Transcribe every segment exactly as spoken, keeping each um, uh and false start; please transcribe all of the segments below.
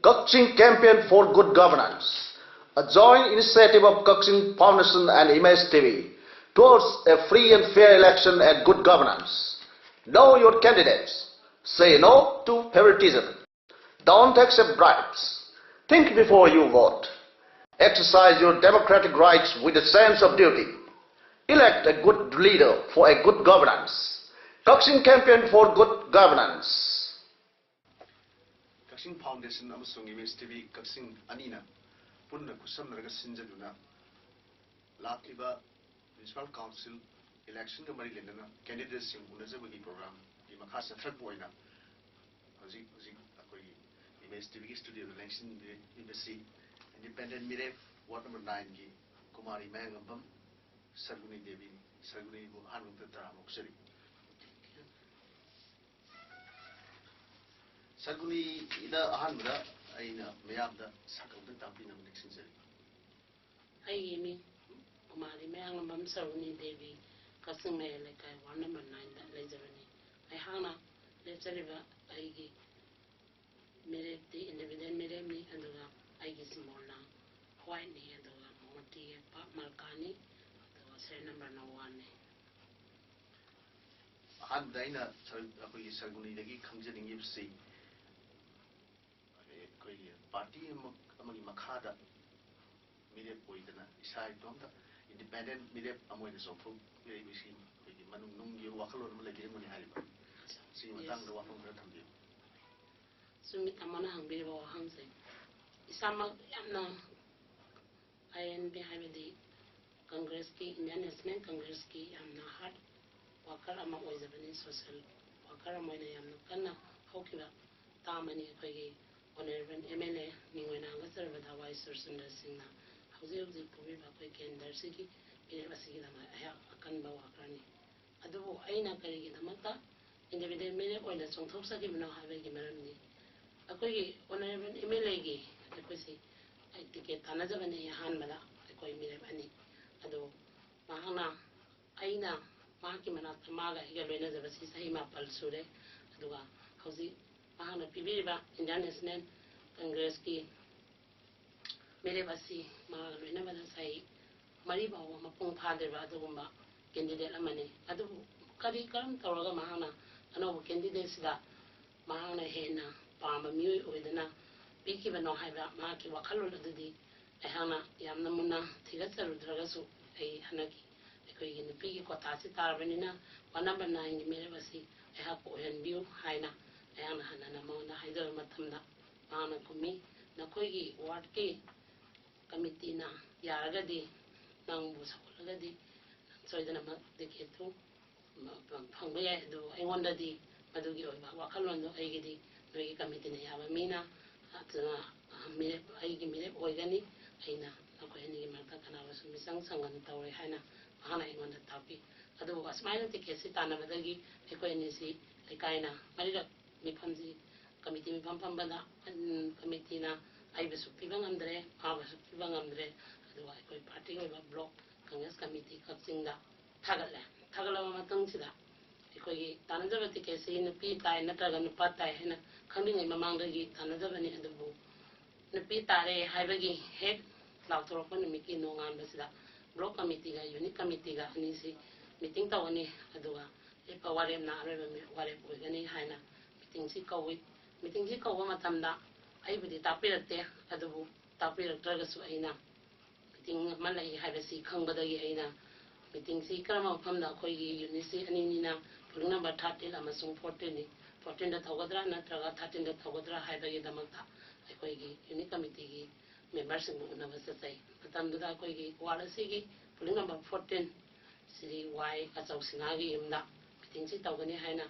Kakching Campaign for Good Governance, a joint initiative of Kakching Foundation and Image T V towards a free and fair election and good governance. Know your candidates. Say no to favoritism. Don't accept bribes. Think before you vote. Exercise your democratic rights with a sense of duty. Elect a good leader for a good governance. Kakching Campaign for Good Governance. Kakching foundation ꯑꯃꯁꯨꯡ image T V ꯀꯛꯆꯤꯡ ꯑꯅꯤꯅ ꯄꯨꯟꯅ ꯈꯨꯠꯁꯝꯅꯔꯒ ꯁꯤꯟꯖꯗꯨꯅ ꯂꯥꯛꯂꯤꯕ municipal council ꯏꯂꯦꯛꯁꯟꯒ ꯃꯔꯤ ꯂꯩꯅꯅ ꯀꯦꯟꯗꯤꯗꯦꯠꯁꯤꯡ ꯎꯅꯖꯕꯒꯤ ꯄ꯭ꯔꯣꯒ꯭ꯔꯥꯝꯒꯤ ꯃꯈꯥ ꯆꯠꯊꯔꯛꯄ ꯑꯣꯏꯅ ꯍꯧꯖꯤꯛ ꯍꯧꯖꯤꯛ ꯑꯩꯈꯣꯏꯒꯤ ꯏꯃꯦꯖ ꯇꯤ ꯚꯤꯒꯤ ꯁ꯭ꯇꯨꯗꯤꯑꯣꯗ ꯂꯦꯡꯁꯤꯟꯕꯤꯔꯤꯕꯁꯤ ꯏꯟꯗꯤꯄꯦꯟꯗꯦꯟ ꯃꯤꯔꯦꯞ ꯋꯥꯔꯗ ꯅꯝꯕꯔ ꯅꯥꯏꯟꯒꯤ ꯀꯨꯃꯥꯔꯤ ꯃꯌꯥꯡꯂꯝꯕꯝ ꯁꯔꯒꯨꯅꯤ ꯗꯦꯕꯤꯅꯤ꯫ ꯁꯔꯒꯨꯅꯤꯕꯨ ꯑꯍꯥꯟꯕ ꯃꯛꯇꯗ ꯇꯔꯥꯃꯨꯛ ꯆꯠꯂꯤ꯫ ꯁꯔꯒꯨꯅꯤꯗ ꯑꯍꯥꯟꯕꯗ ꯑꯩꯅ ꯃꯤꯌꯥꯝꯗ ꯁꯛ ꯑꯃꯇꯪ ꯇꯥꯛꯄꯤꯅꯕ ꯅꯤꯡꯁꯤꯡꯖꯔꯤ꯫ ꯑꯩꯒꯤ ꯃꯤꯡ ꯀꯨꯃꯥꯔꯤ ꯃꯌꯥꯡꯂꯝꯕꯝ ꯁꯔꯒꯨꯅꯤ ꯗꯦꯕꯤ, ꯀꯛꯆꯤꯡ ꯃꯌꯥꯏ ꯂꯩꯀꯥꯏ ꯋꯥꯔꯗ ꯅꯝꯕꯔ ꯅꯥꯏꯟꯗ ꯂꯩꯖꯕꯅꯤ꯫ ꯑꯩꯍꯥꯛꯅ ꯂꯦꯞꯆꯔꯤꯕ ꯑꯩꯒꯤ ꯃꯤꯔꯦꯞꯇꯤ ꯏꯟꯗꯤꯄꯦꯟꯗꯦꯟ ꯃꯤꯔꯦꯞꯅꯤ, ꯑꯗꯨꯒ ꯑꯩꯒꯤ ꯁꯤꯝꯕꯣꯜꯅ ꯋꯥꯏꯠꯅꯤ, ꯑꯗꯨꯒ ꯃꯣꯇꯤ ꯌꯦꯛꯄ ꯃꯜꯀꯥꯅꯤ, ꯑꯗꯨꯒ ꯁꯦꯔꯤꯌꯦꯜ ꯅꯝꯕꯔꯅ ꯋꯥꯟꯅꯤ꯫ ꯑꯍꯥꯟꯕꯗ ꯑꯩꯅ ꯁꯔ-, ꯑꯩꯈꯣꯏꯒꯤ ꯁꯔꯒꯨꯅꯤꯗꯒꯤ ꯈꯪꯖꯅꯤꯡꯉꯤꯕꯁꯤ, ꯑꯩꯈꯣꯏꯒꯤ ꯄꯥꯔꯇꯤ ꯑꯃ, ꯑꯃꯒꯤ ꯃꯈꯥꯗ ꯃꯤꯔꯦꯞ ꯑꯣꯏꯗꯅ ꯏꯁꯥ ꯏꯇꯣꯝꯇ ꯏꯟꯗꯤꯄꯦꯟꯗꯦꯟ ꯃꯤꯔꯦꯞ ꯑꯃ ꯑꯣꯏꯅ ꯆꯣꯡꯊꯣꯛꯆꯔꯛꯏꯕꯁꯤ ꯑꯩꯈꯣꯏꯒꯤ ꯃꯅꯨꯡ ꯅꯨꯡꯒꯤ ꯋꯥꯈꯜꯂꯣꯟ ꯑꯃ ꯂꯩꯕꯤꯔꯝꯒꯅꯤ ꯍꯥꯏꯔꯤꯕ꯫ ꯁꯤꯒꯤ ꯃꯇꯥꯡꯗ ꯋꯥꯐꯝ ꯈꯔ ꯊꯝꯕꯤꯌꯨ꯫ ꯆꯨꯝꯃꯤ, ꯇꯥꯃꯣꯅ ꯍꯪꯕꯤꯔꯤꯕ ꯋꯥꯍꯪꯁꯦ꯫ ꯏꯁꯥꯃꯛ ꯌꯥꯝꯅ ꯑꯥꯏ ꯑꯦꯟ ꯄꯤ, ꯍꯥꯏꯕꯗꯤ ꯀꯪꯒ꯭ꯔꯦꯁꯀꯤ, ꯏꯟꯗꯤꯌꯥꯟ ꯅꯦꯁꯅꯦꯜ ꯀꯪꯒ꯭ꯔꯦꯁꯀꯤ ꯌꯥꯝꯅ ꯍꯥꯔꯗ ꯋꯥꯀꯔ ꯑꯃ ꯑꯣꯏꯖꯕꯅꯤ꯫ ꯁꯣꯁꯦꯜ ꯋꯥꯀꯔ ꯑꯃ ꯑꯣꯏꯅ ꯌꯥꯝꯅ ꯀꯟꯅ ꯍꯧꯈꯤꯕ ꯇꯥꯝ ꯑꯅꯤ ꯑꯩꯈꯣꯏꯒꯤ ꯑꯣꯅꯔꯦꯕꯜ ꯑꯦꯝ ꯑꯦꯜ ꯑꯦ ꯃꯤꯡ ꯑꯣꯏꯅ ꯍꯪꯒꯠꯆꯔꯕꯗ ꯋꯥꯏ ꯁꯨꯔꯆꯟꯗ꯭ꯔ ꯁꯤꯡꯅ ꯍꯧꯖꯤꯛ ꯍꯧꯖꯤꯛ ꯄꯨꯔꯤꯕ ꯑꯩꯈꯣꯏ ꯀꯦꯟꯗ꯭ꯔꯁꯤꯒꯤ ꯃꯤꯔꯦꯞ ꯑꯁꯤꯒꯤꯗꯃꯛ ꯑꯩꯍꯥꯛ ꯑꯀꯟꯕ ꯋꯥꯀꯔꯅꯤ꯫ ꯑꯗꯨꯕꯨ ꯑꯩꯅ ꯀꯔꯤꯒꯤꯗꯃꯛꯇ ꯏꯟꯗꯤꯄꯦꯟꯗꯦꯟ ꯃꯤꯔꯦꯞ ꯑꯣꯏꯅ ꯆꯣꯡꯊꯣꯛꯆꯈꯤꯕꯅꯣ ꯍꯥꯏꯕꯒꯤ ꯃꯔꯝꯗꯤ ꯑꯩꯈꯣꯏꯒꯤ ꯑꯣꯅꯔꯦꯕꯜ ꯑꯦꯝ ꯑꯦꯜ ꯑꯦꯒꯤ ꯑꯩꯈꯣꯏꯁꯤ ꯇꯤꯀꯦꯠ ꯇꯥꯟꯅꯖꯕꯅꯤ ꯑꯍꯥꯟꯕꯗ ꯑꯩꯈꯣꯏ ꯃꯤꯔꯦꯞ ꯑꯅꯤ꯫ ꯑꯗꯨ ꯃꯍꯥꯛꯅ, ꯑꯩꯅ ꯃꯍꯥꯛꯀꯤ ꯃꯅꯥꯛꯇ ꯃꯥꯒ ꯑꯩꯒ ꯂꯣꯏꯅꯖꯕꯁꯤ ꯆꯍꯤ ꯃꯥꯄꯜ ꯁꯨꯔꯦ꯫ ꯑꯗꯨꯒ ꯍꯧꯖꯤꯛ ꯃꯍꯥꯛꯅ ꯄꯤꯕꯤꯔꯤꯕ ꯏꯟꯗꯤꯌꯥꯟ ꯅꯦꯁꯅꯦꯜ ꯀꯪꯒ꯭ꯔꯦꯁꯀꯤ ꯃꯤꯔꯦꯞ ꯑꯁꯤ ꯃꯍꯥꯛ ꯂꯣꯏꯅꯕꯗ ꯆꯍꯤ ꯃꯔꯤ ꯐꯥꯎꯕ ꯃꯄꯨꯡ ꯐꯥꯗ꯭ꯔꯤꯕ ꯑꯗꯨꯒꯨꯝꯕ ꯀꯦꯟꯗꯤꯗꯦꯠ ꯑꯃꯅꯤ꯫ ꯑꯗꯨꯕꯨ ꯀꯔꯤ ꯀꯔꯝ ꯇꯧꯔꯒ ꯃꯍꯥꯛꯅ ꯑꯅꯧꯕ ꯀꯦꯟꯗꯤꯗꯦꯠꯁꯤꯗ ꯃꯍꯥꯛꯅ ꯍꯦꯟꯅ ꯄꯥꯝꯕ ꯃꯤꯑꯣꯏ ꯑꯣꯏꯗꯅ ꯄꯤꯈꯤꯕꯅꯣ ꯍꯥꯏꯕ ꯃꯍꯥꯛꯀꯤ ꯋꯥꯈꯜꯂꯣꯟ ꯑꯗꯨꯗꯤ ꯑꯩꯍꯥꯛꯅ ꯌꯥꯝꯅ ꯃꯨꯟꯅ ꯊꯤꯒꯠꯆꯔꯨꯗ꯭ꯔꯒꯁꯨ, ꯑꯩ ꯍꯟꯗꯛꯀꯤ ꯑꯩꯈꯣꯏꯒꯤ ꯅꯨꯄꯤꯒꯤ ꯀꯣꯇꯥꯁꯤ ꯇꯥꯔꯕꯅꯤꯅ, ꯋꯥꯔꯗ ꯅꯝꯕꯔ ꯅꯥꯏꯟꯒꯤ ꯃꯤꯔꯦꯞ ꯑꯁꯤ ꯑꯩꯍꯥꯛꯄꯨ ꯑꯣꯏꯍꯟꯕꯤꯌꯨ ꯍꯥꯏꯅ ꯑꯩꯍꯥꯛꯅ ꯍꯟꯅ ꯍꯟꯅ ꯃꯉꯣꯟꯗ ꯍꯥꯏꯖꯕ ꯃꯇꯝꯗ, ꯃꯍꯥꯛꯅ ꯈꯨꯝꯃꯤ, "ꯅꯈꯣꯏꯒꯤ ꯋꯥꯔꯗꯀꯤ ꯀꯃꯤꯇꯤꯅ ꯌꯥꯔꯒꯗꯤ, ꯅꯪꯕꯨ ꯁꯧꯒꯠꯂꯒꯗꯤ, ꯅꯪ ꯁꯣꯏꯗꯅꯃꯛ ꯇꯤꯀꯦꯠꯇꯨ ꯐꯪꯕ ꯌꯥꯏ, ꯑꯗꯨꯕꯨ ꯑꯩꯉꯣꯟꯗꯗꯤ ꯃꯗꯨꯒꯤ ꯑꯣꯏꯕ ꯋꯥꯈꯜꯂꯣꯟꯗꯣ ꯑꯩꯒꯤꯗꯤ ꯅꯣꯏꯒꯤ ꯀꯃꯤꯇꯤꯅ ꯌꯥꯕ ꯃꯤꯅ, ꯑꯗꯨꯅ, ꯑ, ꯃꯤꯔꯦꯞ, ꯑꯩꯒꯤ ꯃꯤꯔꯦꯞ ꯑꯣꯏꯒꯅꯤ, ꯑꯩꯅ ꯅꯈꯣꯏ ꯑꯅꯤꯒꯤ ꯃꯔꯛꯇ ꯀꯅꯥꯕꯨꯁꯨ ꯃꯤꯆꯪ ꯆꯪꯒꯅ ꯇꯧꯔꯣꯏ" ꯍꯥꯏꯅ ꯃꯍꯥꯛꯅ ꯑꯩꯉꯣꯟꯗ ꯇꯥꯛꯄꯤ꯫ ꯑꯗꯨꯕꯨ ꯑꯁꯨꯃꯥꯏꯅ ꯇꯤꯀꯦꯠꯁꯤ ꯇꯥꯟꯅꯕꯗꯒꯤ ꯑꯩꯈꯣꯏ ꯑꯅꯤꯁꯤ ꯂꯩꯀꯥꯏꯅ ꯃꯔꯤꯔꯛ ꯃꯤꯐꯝꯁꯤ, ꯀꯃꯤꯇꯤ ꯃꯤꯐꯝ ꯐꯝꯕꯗ, ꯎꯝ, ꯀꯃꯤꯇꯤꯅ ꯑꯩꯕꯨꯁꯨ ꯄꯤꯕ ꯉꯝꯗ꯭ꯔꯦ, ꯃꯥꯕꯨꯁꯨ ꯄꯤꯕ ꯉꯝꯗ꯭ꯔꯦ꯫ ꯑꯗꯨꯒ ꯑꯩꯈꯣꯏ ꯄꯥꯔꯇꯤꯒꯤ ꯑꯣꯏꯕ ꯕ꯭ꯂꯣꯛ ꯀꯪꯒ꯭ꯔꯦꯁ ꯀꯃꯤꯇꯤ ꯀꯛꯆꯤꯡꯗ ꯊꯥꯒꯠꯂꯦ꯫ ꯊꯥꯒꯠꯂꯕ ꯃꯇꯨꯡꯁꯤꯗ ꯑꯩꯈꯣꯏꯒꯤ ꯇꯥꯟꯅꯖꯕ ꯇꯤꯀꯦꯠꯁꯤ ꯅꯨꯄꯤ ꯇꯥꯏ ꯅꯠꯇ꯭ꯔꯒ ꯅꯨꯄꯥ ꯇꯥꯏ ꯍꯥꯏꯅ ꯈꯪꯗ꯭ꯔꯤꯉꯩ ꯃꯃꯥꯡꯗꯒꯤ ꯇꯥꯟꯅꯖꯕꯅꯤ, ꯑꯗꯨꯕꯨ ꯅꯨꯄꯤ ꯇꯥꯔꯦ ꯍꯥꯏꯕꯒꯤ ꯍꯦꯛ ꯂꯥꯎꯊꯣꯔꯛꯄ ꯅꯨꯃꯤꯠꯀꯤ ꯅꯣꯡꯉꯥꯟꯕꯁꯤꯗ ꯕ꯭ꯂꯣꯛ ꯀꯃꯤꯇꯤꯒ ꯌꯨꯅꯤꯠ ꯀꯃꯤꯇꯤꯒ ꯑꯅꯤꯁꯤ ꯃꯤꯇꯤꯡ ꯇꯧꯒꯅꯤ, ꯑꯗꯨꯒ ꯂꯦꯞꯄ ꯋꯥꯔꯦꯞꯅ ꯑꯔꯣꯏꯕ ꯃꯤ-, ꯋꯥꯔꯦꯞ ꯑꯣꯏꯒꯅꯤ ꯍꯥꯏꯅ ꯃꯤꯇꯤꯡꯁꯤ ꯀꯧꯏ꯫ ꯃꯤꯇꯤꯡꯁꯤ ꯀꯧꯕ ꯃꯇꯝꯗ ꯑꯩꯕꯨꯗꯤ ꯇꯥꯛꯄꯤꯔꯛꯇꯦ, ꯑꯗꯨꯕꯨ ꯇꯥꯛꯄꯤꯔꯛꯇ꯭ꯔꯒꯁꯨ ꯑꯩꯅ ꯃꯤꯇꯤꯡ ꯑꯃ ꯂꯩ ꯍꯥꯏꯕꯁꯤ ꯈꯪꯕꯗꯒꯤ ꯑꯩꯅ ꯃꯤꯇꯤꯡꯁꯤ ꯀꯔꯝꯕ ꯃꯐꯝꯗ, ꯑꯩꯈꯣꯏꯒꯤ ꯌꯨꯅꯤꯠꯁꯤ ꯑꯅꯤꯅꯤꯅ, ꯄꯣꯂꯤꯡ ꯅꯝꯕꯔ ꯊꯥꯔꯇꯤꯟ ꯑꯃꯁꯨꯡ ꯐꯣꯔꯇꯤꯟꯅꯤ, ꯐꯣꯔꯇꯤꯟꯗ ꯇꯧꯒꯗ꯭ꯔꯥ ꯅꯠꯇ꯭ꯔꯒ ꯊꯥꯔꯇꯤꯟꯗ ꯇꯧꯒꯗ꯭ꯔꯥ ꯍꯥꯏꯕꯒꯤꯗꯃꯛꯇ ꯑꯩꯈꯣꯏꯒꯤ ꯌꯨꯅꯤꯠ ꯀꯃꯤꯇꯤꯒꯤ ꯃꯦꯝꯕꯔꯁꯤꯡꯕꯨ ꯎꯅꯕ ꯆꯠꯆꯩ꯫ ꯃꯇꯝꯗꯨꯗ ꯑꯩꯈꯣꯏꯒꯤ ꯋꯥꯔꯗ ꯑꯁꯤꯒꯤ ꯄꯣꯂꯤꯡ ꯅꯝꯕꯔ ꯐꯣꯔꯇꯤꯟ ꯁ꯭ꯔꯤ ꯋꯥꯏ ꯑꯆꯧ ꯁꯤꯡꯍꯒꯤ ꯌꯨꯝꯗ ꯃꯤꯇꯤꯡꯁꯤ ꯇꯧꯒꯅꯤ ꯍꯥꯏꯅ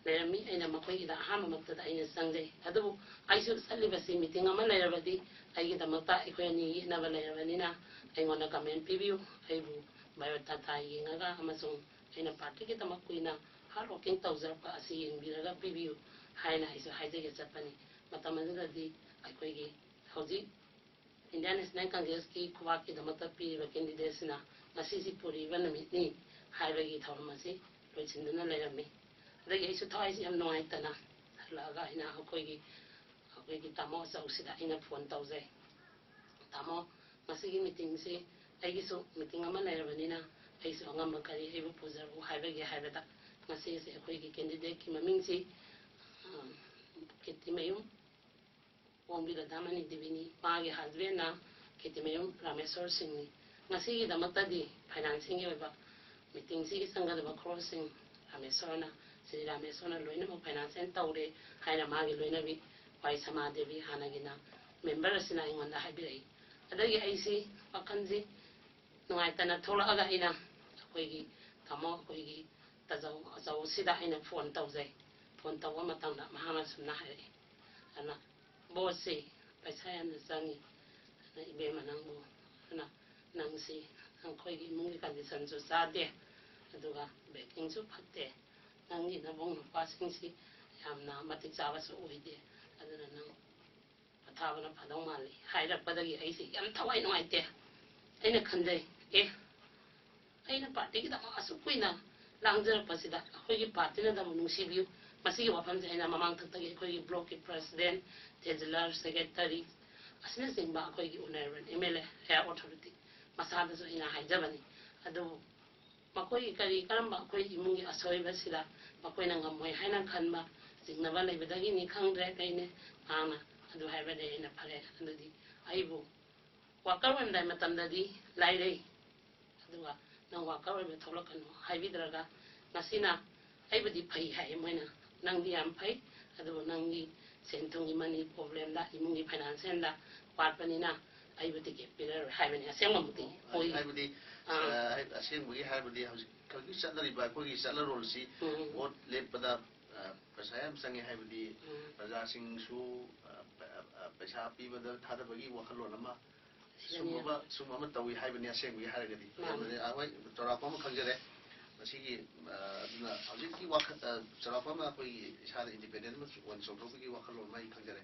ꯂꯩꯔꯝꯃꯤ꯫ ꯑꯩꯅ ꯃꯈꯣꯏꯒꯤꯗ ꯑꯍꯥꯟꯕꯃꯛꯇꯗ ꯑꯩꯅ ꯆꯪꯖꯩ꯫ ꯑꯗꯨꯕꯨ ꯑꯩꯁꯨ ꯆꯠꯂꯤꯕꯁꯤ ꯃꯤꯇꯤꯡ ꯑꯃ ꯂꯩꯔꯕꯗꯤ ꯑꯩꯒꯤꯗꯃꯛꯇ ꯑꯩꯈꯣꯏ ꯑꯅꯤ ꯌꯦꯠꯅꯕ ꯂꯩꯔꯕꯅꯤꯅ ꯑꯩꯉꯣꯟꯗ ꯀꯃꯦꯟ ꯄꯤꯕꯤꯌꯨ, ꯑꯩꯕꯨ ꯕꯥꯏꯑꯣꯗꯥꯇꯥ ꯌꯦꯡꯉꯒ ꯑꯃꯁꯨꯡ ꯑꯩꯅ ꯄꯥꯔꯇꯤꯒꯤꯗꯃꯛ ꯀꯨꯏꯅ ꯍꯥꯔꯗ ꯋꯥꯔꯀꯤꯡ ꯇꯧꯖꯔꯛꯄ ꯑꯁꯤ ꯌꯦꯡꯕꯤꯔꯒ ꯄꯤꯕꯤꯌꯨ ꯍꯥꯏꯅ ꯑꯩꯁꯨ ꯍꯥꯏꯖꯒꯦ ꯆꯠꯄꯅꯤ꯫ ꯃꯇꯝ ꯑꯗꯨꯗꯗꯤ ꯑꯩꯈꯣꯏꯒꯤ ꯍꯧꯖꯤꯛ ꯏꯟꯗꯤꯌꯥꯟ ꯅꯦꯁꯅꯦꯜ ꯀꯪꯒ꯭ꯔꯦꯁꯀꯤ ꯈꯨꯕꯥꯛꯀꯤꯗꯃꯛꯇ ꯄꯤꯔꯤꯕ ꯀꯦꯟꯗꯤꯗꯦꯠꯁꯤꯅ ꯉꯁꯤꯁꯤ ꯄꯨꯔꯤꯕ ꯅꯨꯃꯤꯠꯅꯤ ꯍꯥꯏꯕꯒꯤ ꯊꯧꯔꯝ ꯑꯁꯤ ꯂꯣꯏꯁꯤꯟꯗꯨꯅ ꯂꯩꯔꯝꯃꯤ꯫ ꯑꯗꯒꯤ ꯑꯩꯁꯨ ꯊꯋꯥꯏꯁꯤ ꯌꯥꯝ ꯅꯨꯡꯉꯥꯏꯇꯅ ꯍꯜꯂꯛꯑꯒ ꯑꯩꯅ ꯑꯩꯈꯣꯏꯒꯤ ꯑꯩꯈꯣꯏꯒꯤ ꯇꯥꯃꯣ ꯑꯆꯧꯁꯤꯗ ꯑꯩꯅ ꯐꯣꯟ ꯇꯧꯖꯩ꯫ "ꯇꯥꯃꯣ, ꯉꯁꯤꯒꯤ ꯃꯤꯇꯤꯡꯁꯤ ꯑꯩꯒꯤꯁꯨ ꯃꯤꯇꯤꯡ ꯑꯃ ꯂꯩꯔꯕꯅꯤꯅ ꯑꯩꯁꯨ ꯑꯉꯝꯕ ꯀꯔꯤ ꯑꯩꯕꯨ ꯄꯨꯖꯔꯛꯎ ꯍꯥꯏꯕꯒꯦ?" ꯍꯥꯏꯕꯗ, ꯉꯁꯤꯁꯦ ꯑꯩꯈꯣꯏꯒꯤ ꯀꯦꯟꯗꯤꯗꯦꯠꯀꯤ ꯃꯃꯤꯡꯁꯤ, ꯑ, ꯀꯤꯔꯇꯤꯃꯌꯨꯝ ꯑꯣꯡꯕꯤ ꯔꯥꯙꯥꯃꯅꯤ ꯗꯦꯕꯤꯅꯤ꯫ ꯃꯥꯒꯤ ꯍꯁꯕꯦꯟꯅ ꯀꯤꯔꯇꯤꯃꯌꯨꯝ ꯔꯥꯃꯦꯁꯣꯔ ꯁꯤꯡꯅꯤ꯫ ꯉꯁꯤꯒꯤꯗꯃꯛꯇꯗꯤ ꯐꯥꯏꯅꯥꯟꯁꯤꯡꯒꯤ ꯑꯣꯏꯕ ꯃꯤꯇꯤꯡꯁꯤꯒꯤ ꯆꯪꯒꯗꯕ ꯈꯣꯔꯁꯁꯤꯡ ꯔꯥꯃꯦꯁꯣꯔꯅ, ꯁ꯭ꯔꯤ ꯔꯥꯃꯦꯁꯣꯔꯅ ꯂꯣꯏꯅꯃꯛ ꯐꯥꯏꯅꯥꯟꯁꯤꯌꯦꯜ ꯇꯧꯔꯦ ꯍꯥꯏꯅ ꯃꯥꯒꯤ ꯂꯣꯏꯅꯕꯤ ꯋꯥꯏ ꯁꯃꯥ ꯗꯦꯕꯤ, ꯍꯥꯟꯅꯒꯤꯅ ꯃꯦꯝꯕꯔ ꯑꯁꯤꯅ ꯑꯩꯉꯣꯟꯗ ꯍꯥꯏꯕꯤꯔꯛꯏ꯫ ꯑꯗꯒꯤ ꯑꯩꯁꯤ ꯋꯥꯈꯜꯁꯤ ꯅꯨꯡꯉꯥꯏꯇꯅ ꯊꯣꯛꯂꯛꯑꯒ ꯑꯩꯅ ꯑꯩꯈꯣꯏꯒꯤ ꯇꯥꯃꯣ, ꯑꯩꯈꯣꯏꯒꯤ ꯇꯥꯖꯧ ꯑꯆꯧꯁꯤꯗ ꯑꯩꯅ ꯐꯣꯟ ꯇꯧꯖꯩ꯫ ꯐꯣꯟ ꯇꯧꯕ ꯃꯇꯝꯗ ꯃꯍꯥꯛꯅ ꯁꯨꯝꯅ ꯍꯥꯏꯔꯛꯏ, ꯑꯗꯨꯅ, "ꯕꯣꯁꯁꯤ ꯄꯩꯁꯥ ꯌꯥꯝꯅ ꯆꯪꯉꯤ꯫ ꯑꯗꯨꯅ ꯏꯕꯦꯝꯃ ꯅꯪꯕꯨ, ꯑꯗꯨꯅ ꯅꯪꯁꯤ ꯑꯩꯈꯣꯏꯒꯤ ꯏꯃꯨꯡꯒꯤ ꯀꯟꯗꯤꯁꯟꯁꯨ ꯆꯥꯗꯦ, ꯑꯗꯨꯒ ꯕꯦꯀꯤꯡꯁꯨ ꯐꯠꯇꯦ, ꯅꯪꯒꯤ ꯅꯕꯨꯡ ꯅꯨꯄꯥꯁꯤꯡꯁꯤ ꯌꯥꯝꯅ ꯃꯇꯤꯛ ꯆꯥꯕꯁꯨ ꯑꯣꯏꯗꯦ, ꯑꯗꯨꯅ ꯅꯪ ꯄꯣꯊꯥꯕꯅ ꯐꯗꯧ ꯃꯥꯜꯂꯤ" ꯍꯥꯏꯔꯛꯄꯗꯒꯤ ꯑꯩꯁꯦ ꯌꯥꯝ ꯊꯋꯥꯏ ꯅꯨꯡꯉꯥꯏꯇꯦ꯫ ꯑꯩꯅ ꯈꯟꯖꯩ, "ꯑꯦ, ꯑꯩꯅ ꯄꯥꯔꯇꯤꯒꯤꯗꯃꯛ ꯑꯁꯨꯛ ꯀꯨꯏꯅ ꯂꯥꯡꯖꯔꯛꯄꯁꯤꯗ ꯑꯩꯈꯣꯏꯒꯤ ꯄꯥꯔꯇꯤꯅꯗꯕꯨ ꯅꯨꯡꯁꯤꯕꯤꯌꯨ"꯫ ꯃꯁꯤꯒꯤ ꯋꯥꯐꯝꯁꯦ ꯑꯩꯅ ꯃꯃꯥꯡꯊꯛꯇꯒꯤ ꯑꯩꯈꯣꯏꯒꯤ ꯕ꯭ꯂꯣꯛꯀꯤ ꯄ꯭ꯔꯁꯤꯗꯦꯟ, ꯇ꯭ꯔꯦꯖꯔꯔ, ꯁꯦꯀ꯭ꯔꯦꯇꯔꯤ ꯑꯁꯤꯅꯆꯤꯡꯕ ꯑꯩꯈꯣꯏꯒꯤ honourable M L A, higher authority ꯃꯁꯥꯗꯁꯨ ꯑꯩꯅ ꯍꯥꯏꯖꯕꯅꯤ꯫ ꯑꯗꯨꯕꯨ ꯃꯈꯣꯏꯒꯤ ꯀꯔꯤ ꯀꯔꯝꯕ ꯑꯩꯈꯣꯏ ꯏꯃꯨꯡꯒꯤ ꯑꯁꯣꯏꯕꯁꯤꯗ ꯃꯈꯣꯏꯅ ꯉꯝꯃꯣꯏ ꯍꯥꯏꯅ ꯈꯟꯕ ꯆꯤꯡꯅꯕ ꯂꯩꯕꯗꯒꯤꯅꯤ ꯈꯪꯗ꯭ꯔꯦ ꯀꯩꯅꯦ, ꯃꯍꯥꯛꯅ ꯑꯗꯨ ꯍꯥꯏꯕꯗꯒꯤ ꯑꯩꯅ, "ꯐꯔꯦ, ꯑꯗꯨꯗꯤ ꯑꯩꯕꯨ ꯋꯥꯀꯔ ꯑꯣꯏꯔꯝꯗꯥꯏ ꯃꯇꯝꯗꯗꯤ ꯂꯥꯏꯔꯩ, ꯑꯗꯨꯒ ꯅꯪ ꯋꯥꯀꯔ ꯑꯣꯏꯕ ꯊꯣꯛꯂꯛꯀꯅꯨ" ꯍꯥꯏꯕꯤꯗ꯭ꯔꯒ, ꯉꯁꯤꯅ ꯑꯩꯕꯨꯗꯤ ꯐꯩ ꯍꯥꯏ ꯃꯣꯏꯅ, "ꯅꯪꯗꯤ ꯌꯥꯝ ꯐꯩ, ꯑꯗꯨꯕꯨ ꯅꯪꯒꯤ ꯁꯦꯟ ꯊꯨꯝꯒꯤ ꯃꯅꯤ ꯄ꯭ꯔꯣꯕ꯭ꯂꯦꯝꯗ, ꯏꯃꯨꯡꯒꯤ ꯐꯥꯏꯅꯥꯟꯁꯤꯌꯦꯜꯗ ꯋꯥꯠꯄꯅꯤꯅ ꯑꯩꯕꯨ ꯇꯤꯀꯦꯠ ꯄꯤꯔꯔꯣꯏ" ꯍꯥꯏꯕꯅꯤ꯫ ꯑꯁꯦꯡꯕꯃꯛꯇꯤ ꯃꯣꯏ ꯍꯥꯏꯕꯗꯤ, ꯑꯥ꯫ ꯑ, ꯍꯥꯏ-, ꯑꯁꯦꯡꯕꯒꯤ ꯍꯥꯏꯕꯗꯤ ꯍꯧꯖꯤꯛ, ꯍꯧꯖꯤꯛ ꯆꯠꯅꯔꯤꯕ ꯑꯩꯈꯣꯏꯒꯤ ꯆꯠꯅꯔꯣꯜꯁꯤ ꯎꯝ꯫ ꯚꯣꯠ ꯂꯦꯞꯄꯗ, ꯑ, ꯄꯩꯁꯥ ꯌꯥꯝ ꯆꯪꯉꯦ ꯍꯥꯏꯕꯗꯤ ꯎꯝ꯫ ꯄ꯭ꯔꯖꯥꯁꯤꯡꯁꯨ, ꯑ, ꯄ-, ꯑ, ꯄꯩꯁꯥ ꯄꯤꯕꯗ ꯊꯥꯗꯕꯒꯤ ꯋꯥꯈꯜꯂꯣꯟ ꯑꯃ ꯁꯨꯝ ꯁꯤꯗꯅꯤ꯫ ꯑꯃ, ꯁꯨꯝ ꯑꯃ ꯇꯧꯏ ꯍꯥꯏꯕꯅꯤ ꯑꯁꯦꯡꯕꯒꯤ ꯍꯥꯏꯔꯒꯗꯤ꯫ ꯃꯥꯅꯤ꯫ ꯌꯥꯝꯅ, ꯑ, ꯍꯣꯏ, ꯆꯥꯎꯔꯥꯛꯄ ꯑꯃ ꯈꯪꯖꯔꯦ꯫ ꯃꯁꯤꯒꯤ, ꯑ, ꯑꯗꯨꯅ ꯍꯧꯖꯤꯛꯀꯤ ꯋꯥꯈꯜ, ꯑ, ꯆꯥꯎꯔꯥꯛꯄ ꯑꯃ ꯑꯩꯈꯣꯏꯒꯤ ꯏꯁꯥꯗ ꯏꯟꯗꯤꯄꯦꯟꯗꯦꯟ ꯑꯃ ꯑꯣꯏꯅ ꯆꯣꯡꯊꯣꯛꯄꯒꯤ ꯋꯥꯈꯜꯂꯣꯟ ꯑꯃ ꯑꯩ ꯈꯪꯖꯔꯦ꯫